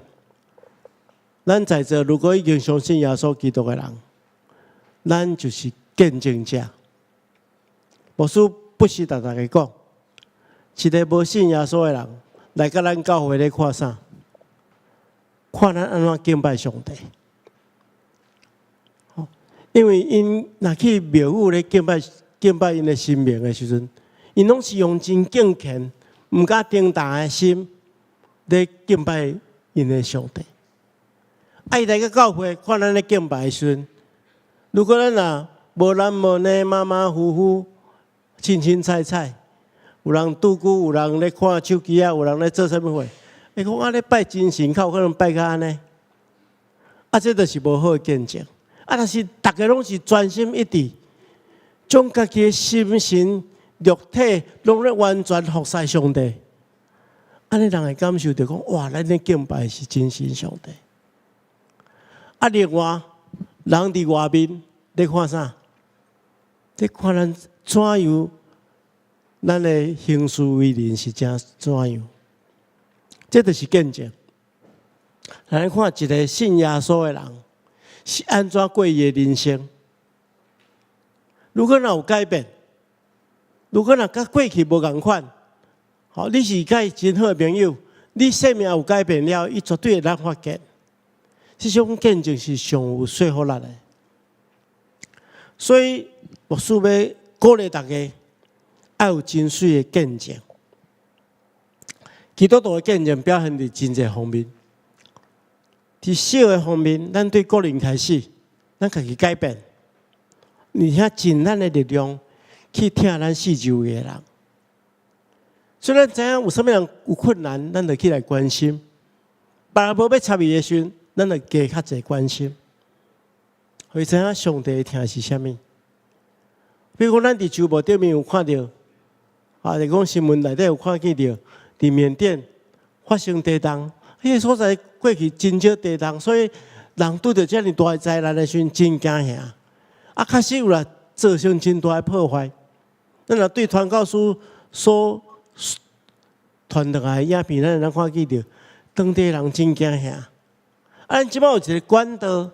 咱在座如果已經相信耶穌基督的人，咱就是見證者。牧師不時共大家講，一个無信耶穌的人來佮咱教會咧看啥？看咱按怎敬拜上帝。因為𪜶若去廟宇咧敬拜敬拜𪜶的神明的時陣，𪜶攏是用真敬虔、毋敢動彈的心咧敬拜𪜶的上帝。啊，伊來到教會看咱咧敬拜的時陣，如果咱若無男無女、馬馬虎虎、凊凊彩彩，有人拄久，有人咧看手機啊，有人咧做啥物貨？會講啊，咧拜真神，較有可能拜較按呢？啊，這就是無好的見證。啊，若是逐家攏是專心一致，將家己的心神、肉體攏咧完全服侍上帝，按呢人會感受著講，哇，咱咧敬拜是真神上帝。啊，另外，人佇外面咧看啥？咧看咱怎樣，咱的行事為人是怎怎樣？這就是見證。來看一个信耶穌的人是按怎過伊的人生。如果若有改變，如果若佮過去無仝款，吼，你是佮伊真好的朋友，你生命有改變了，伊絕對會當發現。這種見證是上有說服力的。所以牧師欲鼓勵大家，愛有真媠的見證。基督徒的見證表現佇真濟方面。佇小的方面，咱對個人開始，咱家己改變，而且盡咱的力量去疼咱四周圍的人。雖然知影有啥物人有困難，咱就去來關心；別人無欲插伊的時陣，咱就加較濟關心。予伊知影上帝的疼是啥物。比如講，咱佇周報頂面有看著，啊，就講新聞內底有看見著，佇緬甸發生地動，彼個所在過去真少地動，所以人拄著遮爾大的災難的時陣，真驚嚇。啊，確實有啦，造成真大的破壞。咱若對傳教士所傳轉來的影片，咱會當看見著，當地人真驚嚇。啊，咱這擺有一個管道，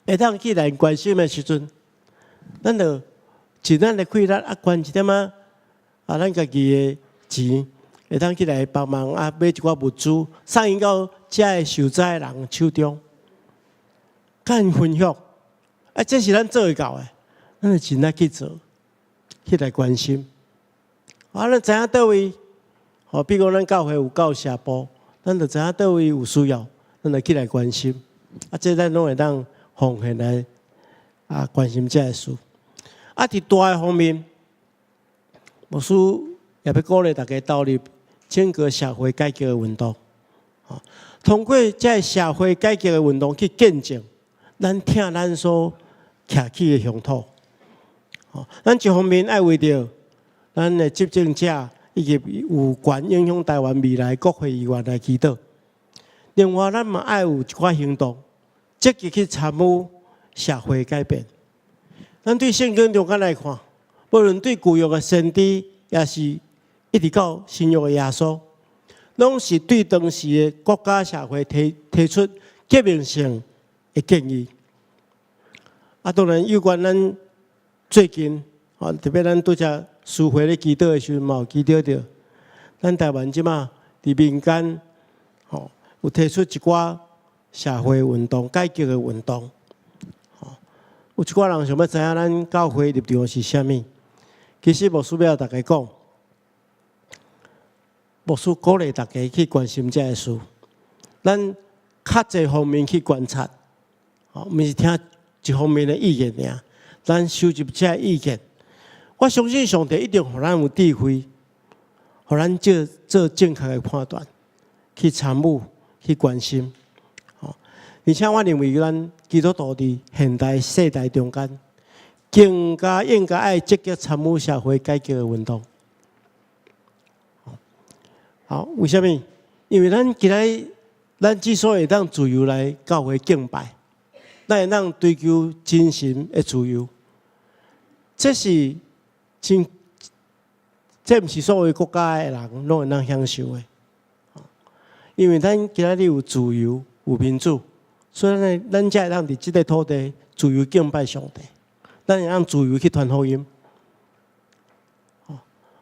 會當去來關心的時陣，咱就盡咱的氣力啊，捐一點仔啊，咱家己的錢會當去來幫忙啊，買一寡物資送𪜶到遮个受災的人手中，共𪜶分享。啊，這是咱做會到的，咱就盡力去做，去來關心。啊，咱知影佗位，吼，比如講咱教會有教社部，咱就知影佗位有需要，咱就去來關心。啊，這咱攏會當奉獻來啊，關心這个事。啊，佇大的方面，牧師也欲鼓勵大家投入整個社會改革的運動。通過這个社會改革的運動去見證，咱疼咱所徛起的鄉土。咱一方面愛為著咱的執政者以及有權影響台灣未來國會議員來祈禱。另外，咱嘛愛有一寡行動，積極去參與社會改變。咱對聖經中間來看，無論對舊約的先知，抑是一直到新約的耶穌，攏是對當時的國家社會提出革命性的建議。啊，當然有關咱最近，啊，特別咱拄才司會咧祈禱的時陣，嘛有祈禱著，咱台灣這馬佇民間，吼，有提出一寡社會運動、改革的運動。有一寡人想欲知影咱教會立場是啥物？其實牧師欲共大家講，牧師鼓勵大家去關心這个事。咱較濟方面去觀察，吼，毋是聽一方面的意見爾。咱收集這个意見，我相信上帝一定予咱有智慧，予咱做正確的判斷，去參與、去關心。而且我認為，咱基督徒佇現代世代中間，更加應該愛積極參與社會改革的運動。好，為啥物？因為咱今仔咱之所以會當自由來教會敬拜，咱會當追求精神的自由，這是真，這毋是所有國家的人攏會當享受的。因為咱今仔日有自由、有民主。所以咱咱才會當佇這个土地自由敬拜上帝，咱會當自由去傳福音。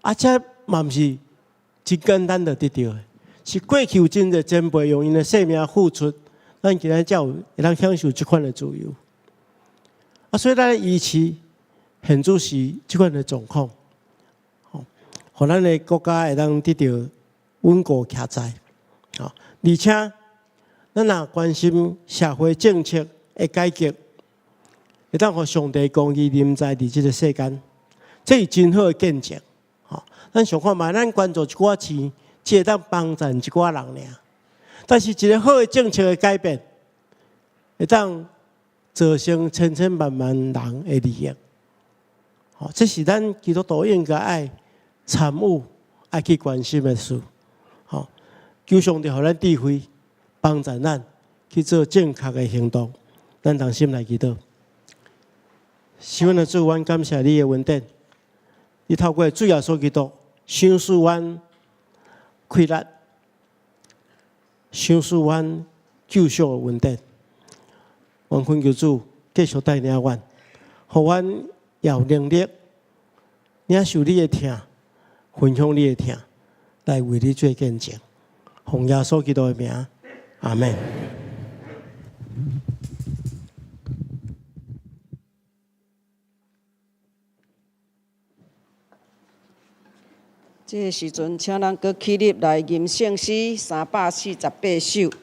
啊，這嘛毋是真簡單就得著的，是過去有真濟前輩用𪜶的性命付出，咱今仔才有會當享受這款的自由。啊，所以咱維持現主時這款的狀況，吼，予咱的國家會當得著穩固徛在。而且咱若關心社會政策的改革，會當予上帝公義臨在佇這个世間，這是真好的見證。吼，咱想看覓，咱捐助一寡錢，只會當幫贊一寡人爾。但是一个好的政策的改變，會當造成千千萬萬人的利益。吼，這是咱基督徒應該愛參與、愛去關心的事。吼，求上帝予咱智慧，幫助咱去做正確的行動。咱同心來祈禱。是阮的主，阮感謝你的恩典。你透過主耶穌基督，賞賜阮氣力，賞賜阮救贖的恩典。阮懇求主繼續帶領阮，予阮也有能力領受你的疼，分享你的疼，來為你做見證。奉耶穌基督的名，阿們。這个時陣，請咱閣起立來吟聖詩348首。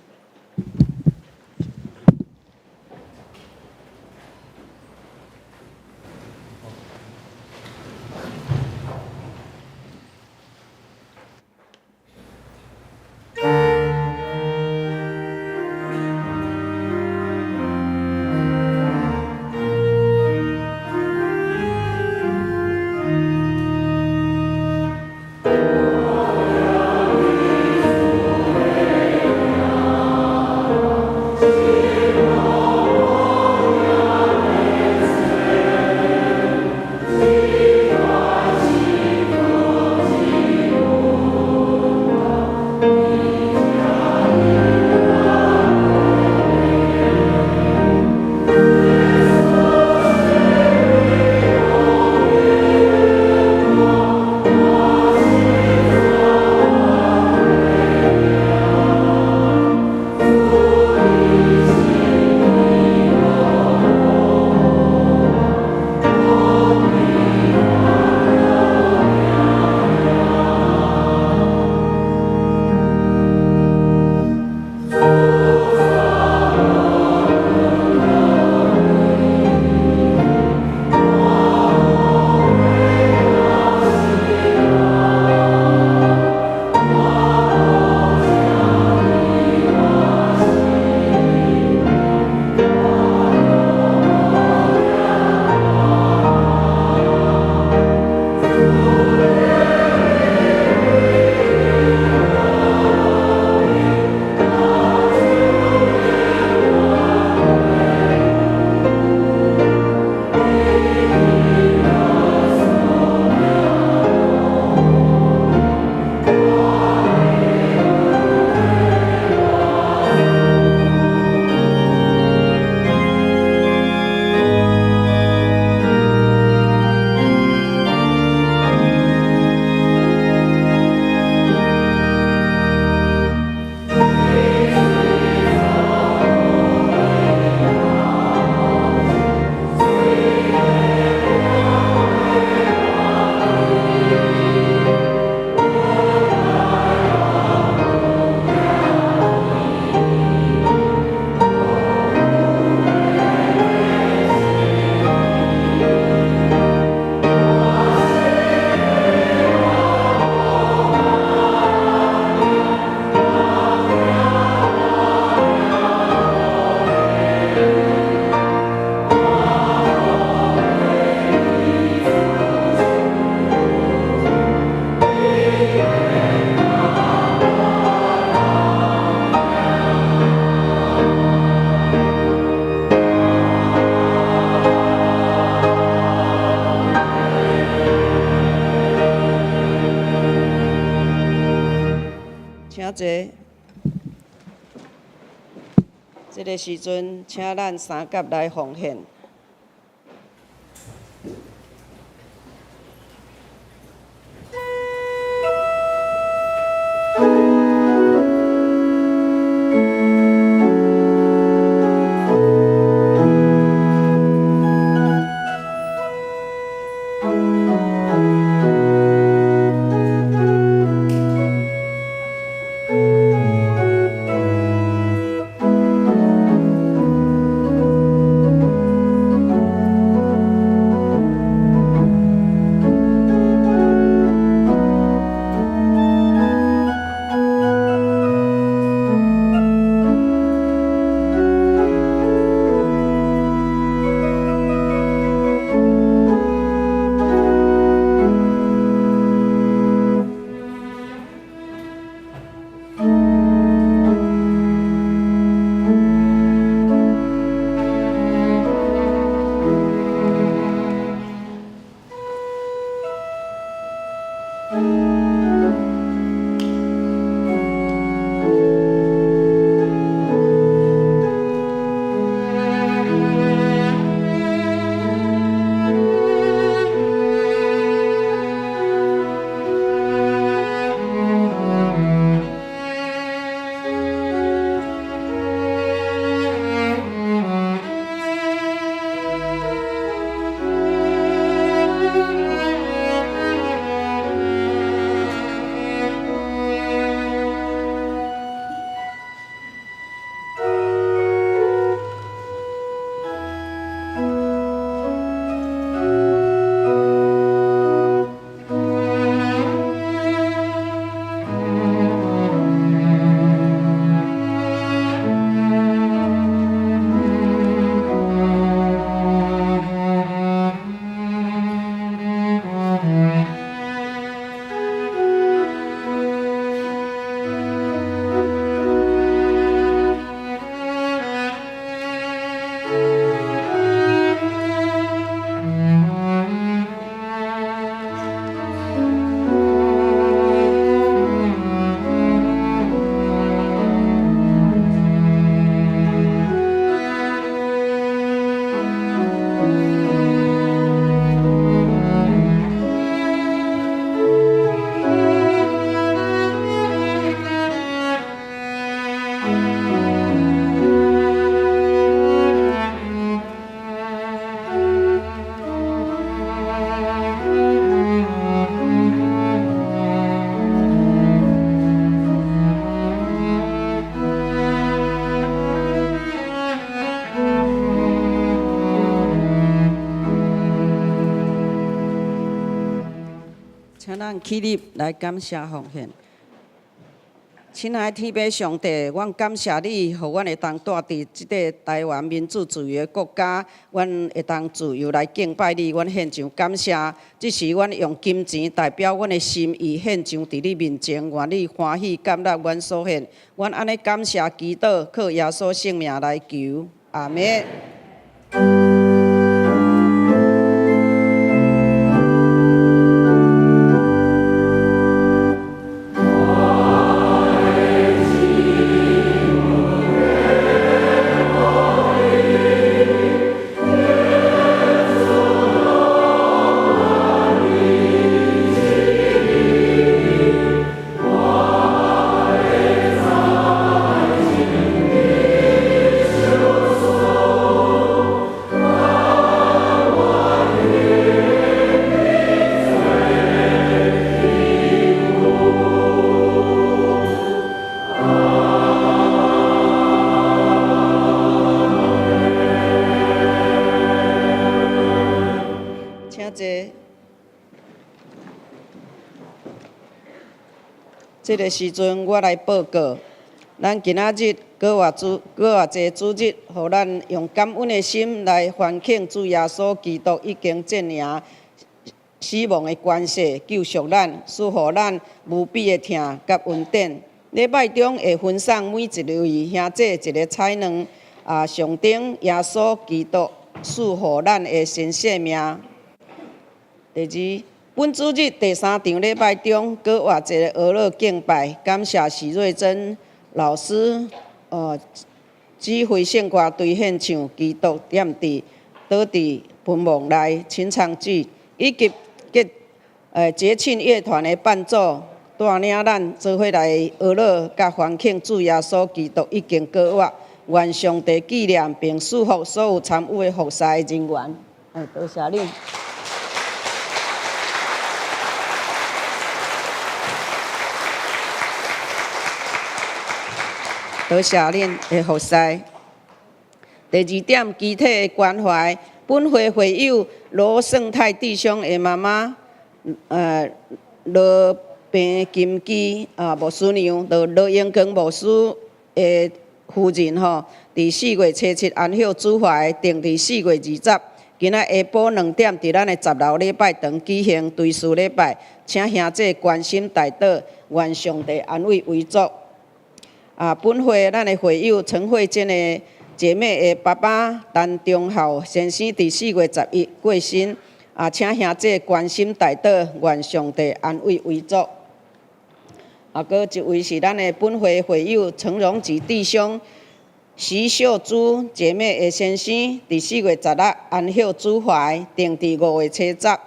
請坐。這个時陣，請咱三甲來奉獻。請咱起立來感謝奉獻。親愛的天父上帝，阮感謝你，予阮會當住佇這个台灣民主自由的國家，阮會當自由來敬拜你，阮獻上感謝。這時，阮用金錢代表阮的心意獻上佇你面前，願你歡喜接納阮所獻。阮按呢感謝祈禱，靠耶穌聖名來求，阿們。請坐。這个時陣，我來報告，咱今仔日閣活主閣活濟主日，予咱用感恩的心來歡慶主耶穌基督已經戰贏死亡的權勢，救贖咱，賜予咱無比的疼佮恩典。禮拜中會分送每一位兄弟一个彩卵，啊，象徵耶穌基督賜予咱的新生命。第二，本主日第三場禮拜中，閣活節的娛樂敬拜，感謝許瑞珍老師，指揮聖歌隊獻唱《基督踮佇倒佇墳墓內》清唱劇，以及節慶樂團的伴奏，帶領咱做伙來娛樂佮歡慶主耶穌基督已經復活，願上帝紀念並祝福所有參與的服侍人員。多謝恁。多謝恁的服侍。第二點，肢體的關懷，本會會友羅勝泰弟兄的媽媽，羅平金基啊牧師娘，羅羅英光牧師的夫人吼，佇4月初7安息主懷，定佇4月20，今仔下晡2點，佇咱的10樓禮拜堂舉行追思禮拜，請兄弟關心代禱，願上帝安慰遺族。啊，本會咱的會友陳慧珍的姐妹的爸爸陳忠孝先生，佇4月11過身。啊，請兄弟關心代禱，願上帝安慰遺族。啊，閣一位是咱的本會會友陳榮吉弟兄、徐秀珠姐妹的先生，佇4月16安息主懷，定佇5月初10，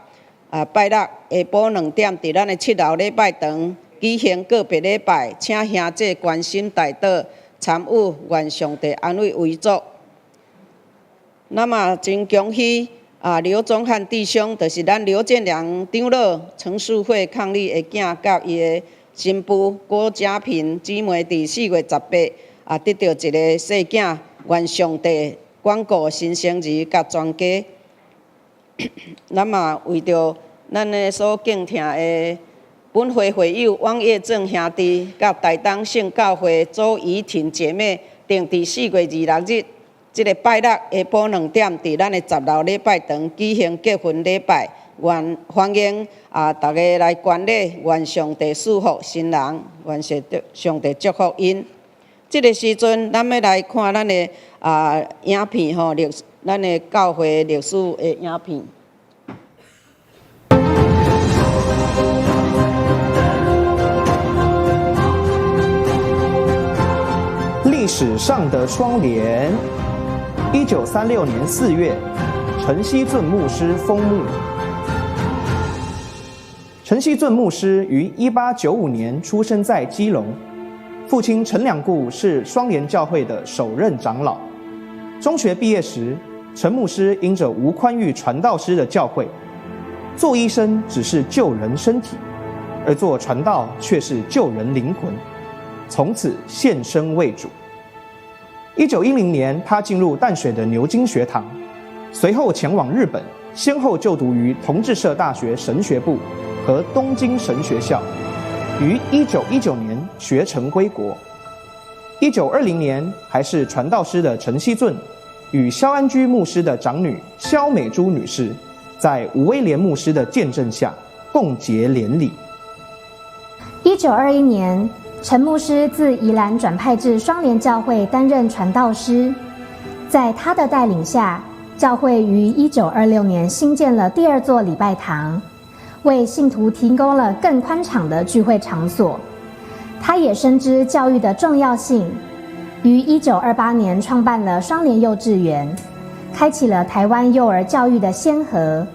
啊，拜六下晡2點，佇咱的7樓禮拜堂舉行告別禮拜，請兄弟關心代禱參與，願上帝安慰遺族。那麼真恭喜啊，劉宗漢弟兄，就是咱劉建良長老陳樹慧伉儷的囝，佮伊的新婦郭家平姊妹，佇4月18啊，得著一个細囝，願上帝管顧新生兒佮全家。咱嘛為著咱的所敬疼的本會會友汪業正兄弟，佮台東聖教會周怡婷姐妹，定佇4月26日，這个拜六下晡2點，佇咱的10樓禮拜堂舉行結婚禮拜，願歡迎啊，逐家來觀禮，願上帝賜福新人，願上帝祝福𪜶。這个時陣，咱欲來看咱的啊影片吼，歷咱的教會歷史的影片。歷史上的雙聯。1936年4月，陳西俊牧師封墓。陳西俊牧師於1895年出生在基隆，父親陳良顧是雙聯教會的首任長老。中學畢業時，陳牧師因著吳寬裕傳道師的教誨，做醫生只是救人身體，而做傳道卻是救人靈魂，從此獻身為主。1910年，他進入淡水的牛津學堂，隨後前往日本，先後就讀於同志社大學神學部和東京神學校，於1919年學成歸國。1920年，還是傳道師的陳西俊，與蕭安居牧師的長女蕭美珠女士，在吳威廉牧師的見證下，共結連理。1921年，陳牧師自宜蘭轉派至雙聯教會擔任傳道師，在他的帶領下，教會於1926年新建了第二座禮拜堂，為信徒提供了更寬敞的聚會場所。他也深知教育的重要性，於1928年創辦了雙聯幼稚園，開啟了台灣幼兒教育的先河。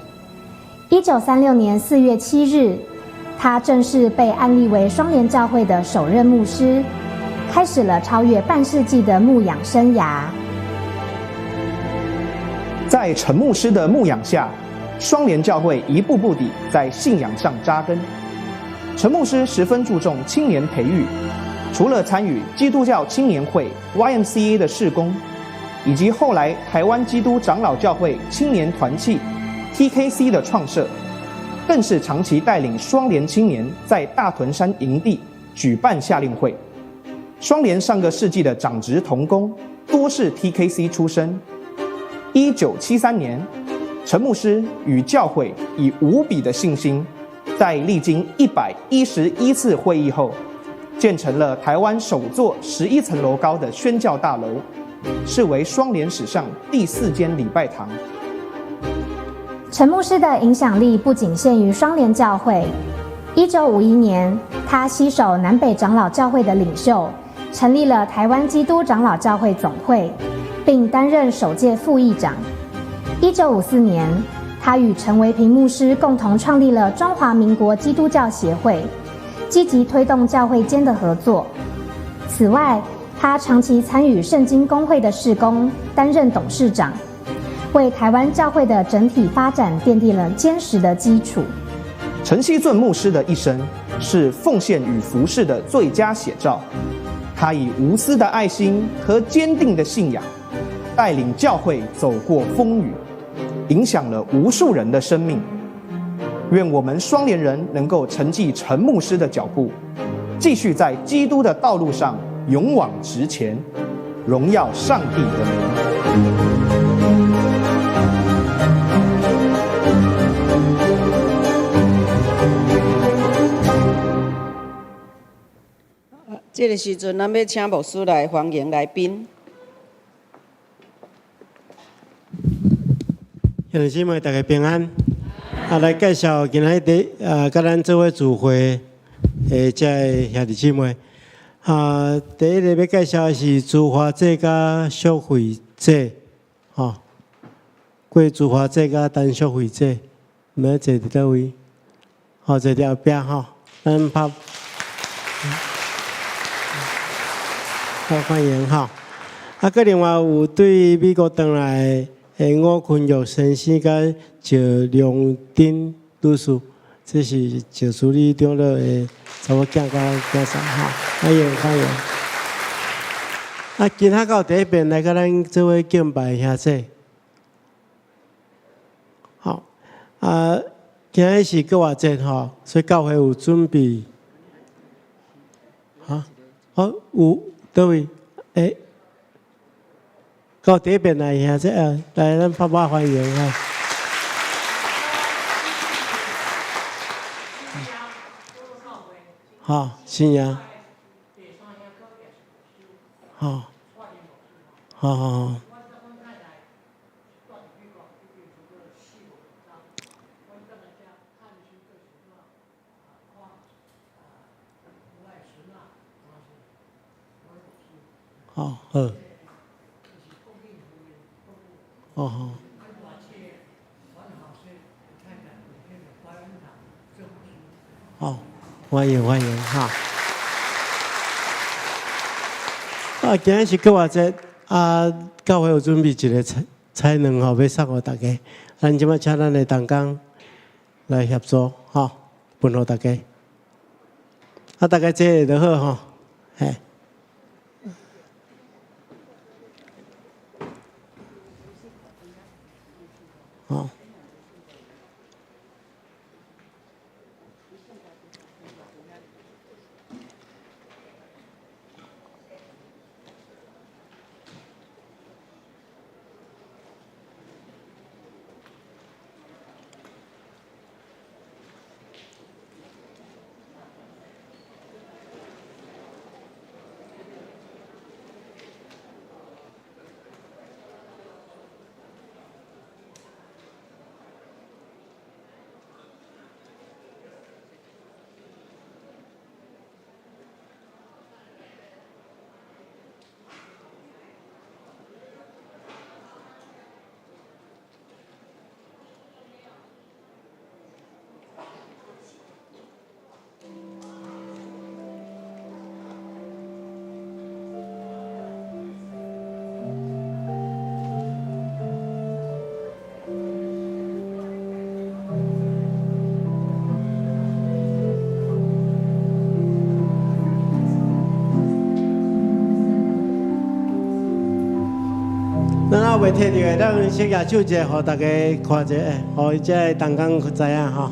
1936年4月7日，他正式被按立為雙聯教會的首任牧師，開始了超越半世紀的牧養生涯。在陳牧師的牧養下，雙聯教會一步步地在信仰上扎根。陳牧師十分注重青年培育，除了參與基督教青年會 YMCA 的事工，以及後來台灣基督長老教會青年團契 TKC 的創設，更是長期帶領雙聯青年在大屯山營地舉辦夏令會。雙聯上個世紀的長執同工多是 TKC 出身。1973年，陳牧師與教會以無比的信心，在歷經111次會議後，建成了台灣首座11層樓高的宣教大樓，是為雙聯史上第四間禮拜堂。陳牧師的影響力不僅限於雙聯教會。1951年，他攜手南北長老教會的領袖，成立了台灣基督長老教會總會，並擔任首屆副議長。1954年，他與陳維平牧師共同創立了中華民國基督教協會，積極推動教會間的合作。此外，他長期參與聖經公會的事工，擔任董事長，為台灣教會的整體發展奠定了堅實的基礎。陳西俊牧師的一生是奉獻與服事的最佳寫照。他以無私的愛心和堅定的信仰，帶領教會走過風雨，影響了無數人的生命。願我們雙聯人能夠承繼陳牧師的腳步，繼續在基督的道路上勇往直前，榮耀上帝的名。這個時陣，咱欲請牧師來歡迎來賓。兄弟姊妹，大家平安。啊，來介紹今仔日啊，佮咱做伙聚會的這个兄弟姊妹。啊，第一個欲介紹的是朱華姐佮淑慧姐，吼，郭朱華姐佮陳淑慧姐，毋知坐佇佗位？吼，坐佇後壁吼，咱拍。好，歡迎吼。啊，閣另外有對美國轉來的吳坤玉先生佮趙良珍女士，這是趙助理長老的查某囝佮囝婿吼，歡迎歡迎。啊，今仔到第一遍來佮咱做伙敬拜兄姊。好，啊，今仔是復活節吼，所以教會有準備。哈，好，有佗位？欸，到第一遍來兄姊啊，來咱拍拍歡迎啊！好，是啊。好，好好好。好，好。哦好。好，歡迎歡迎哈。啊，今仔是復活節，啊，教會有準備一个菜菜卵吼，欲送予大家。咱這擺請咱的同工來協助吼，分予大家。啊，大家坐就好吼，嘿。好。閣未提著的，咱先舉手一下，予大家看一下，予這个同工知影吼。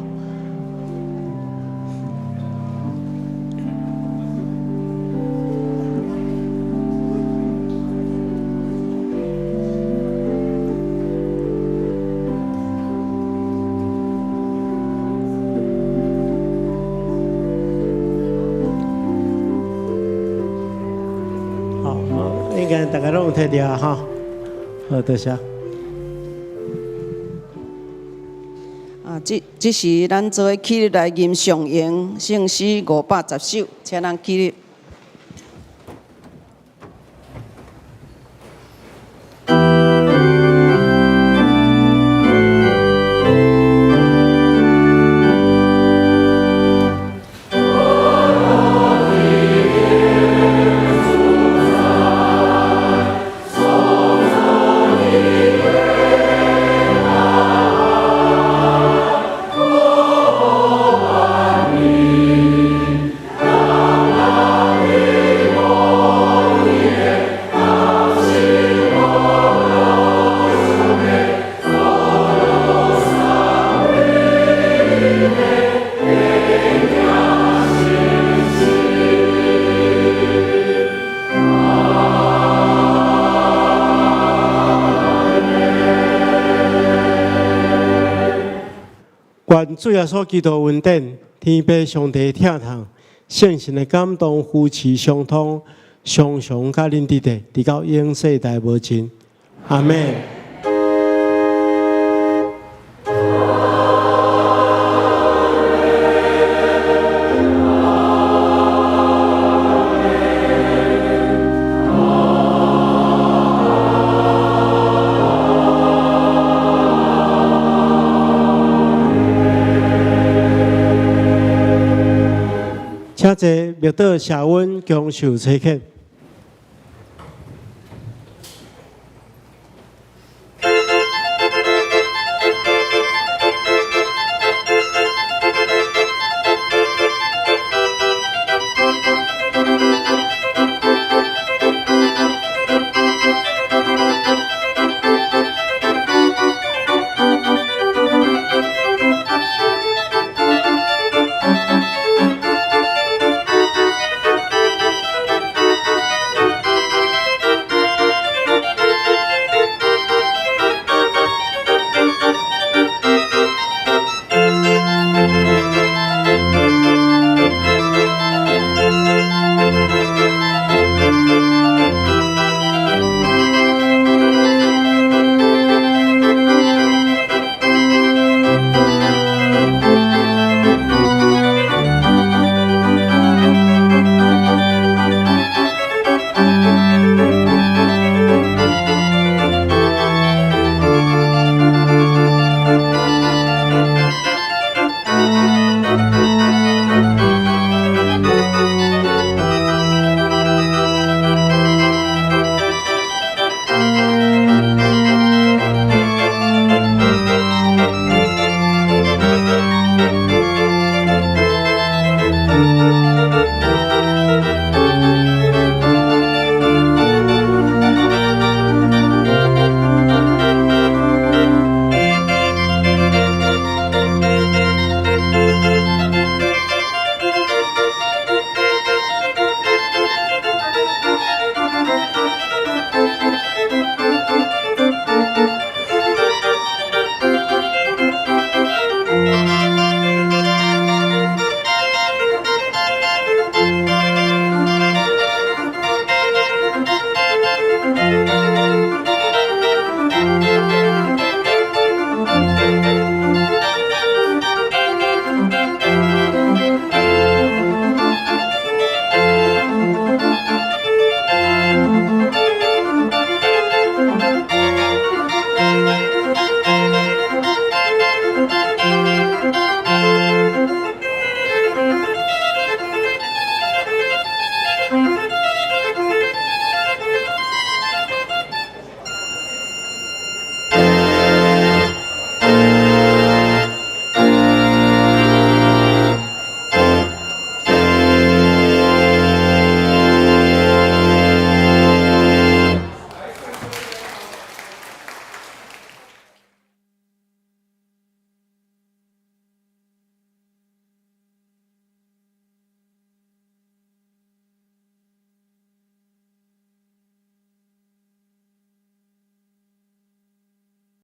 好，應該大家攏有提著啊，吼。好，多謝。啊，這時咱做伙起立來吟上詠聖詩510首，請咱起立。願主耶穌基督恩典，天父上帝疼痛，聖神的感動扶持相通，常常佮恁佇咧，直到永世代無盡。阿們。請坐，默禱謝恩，享受炊客。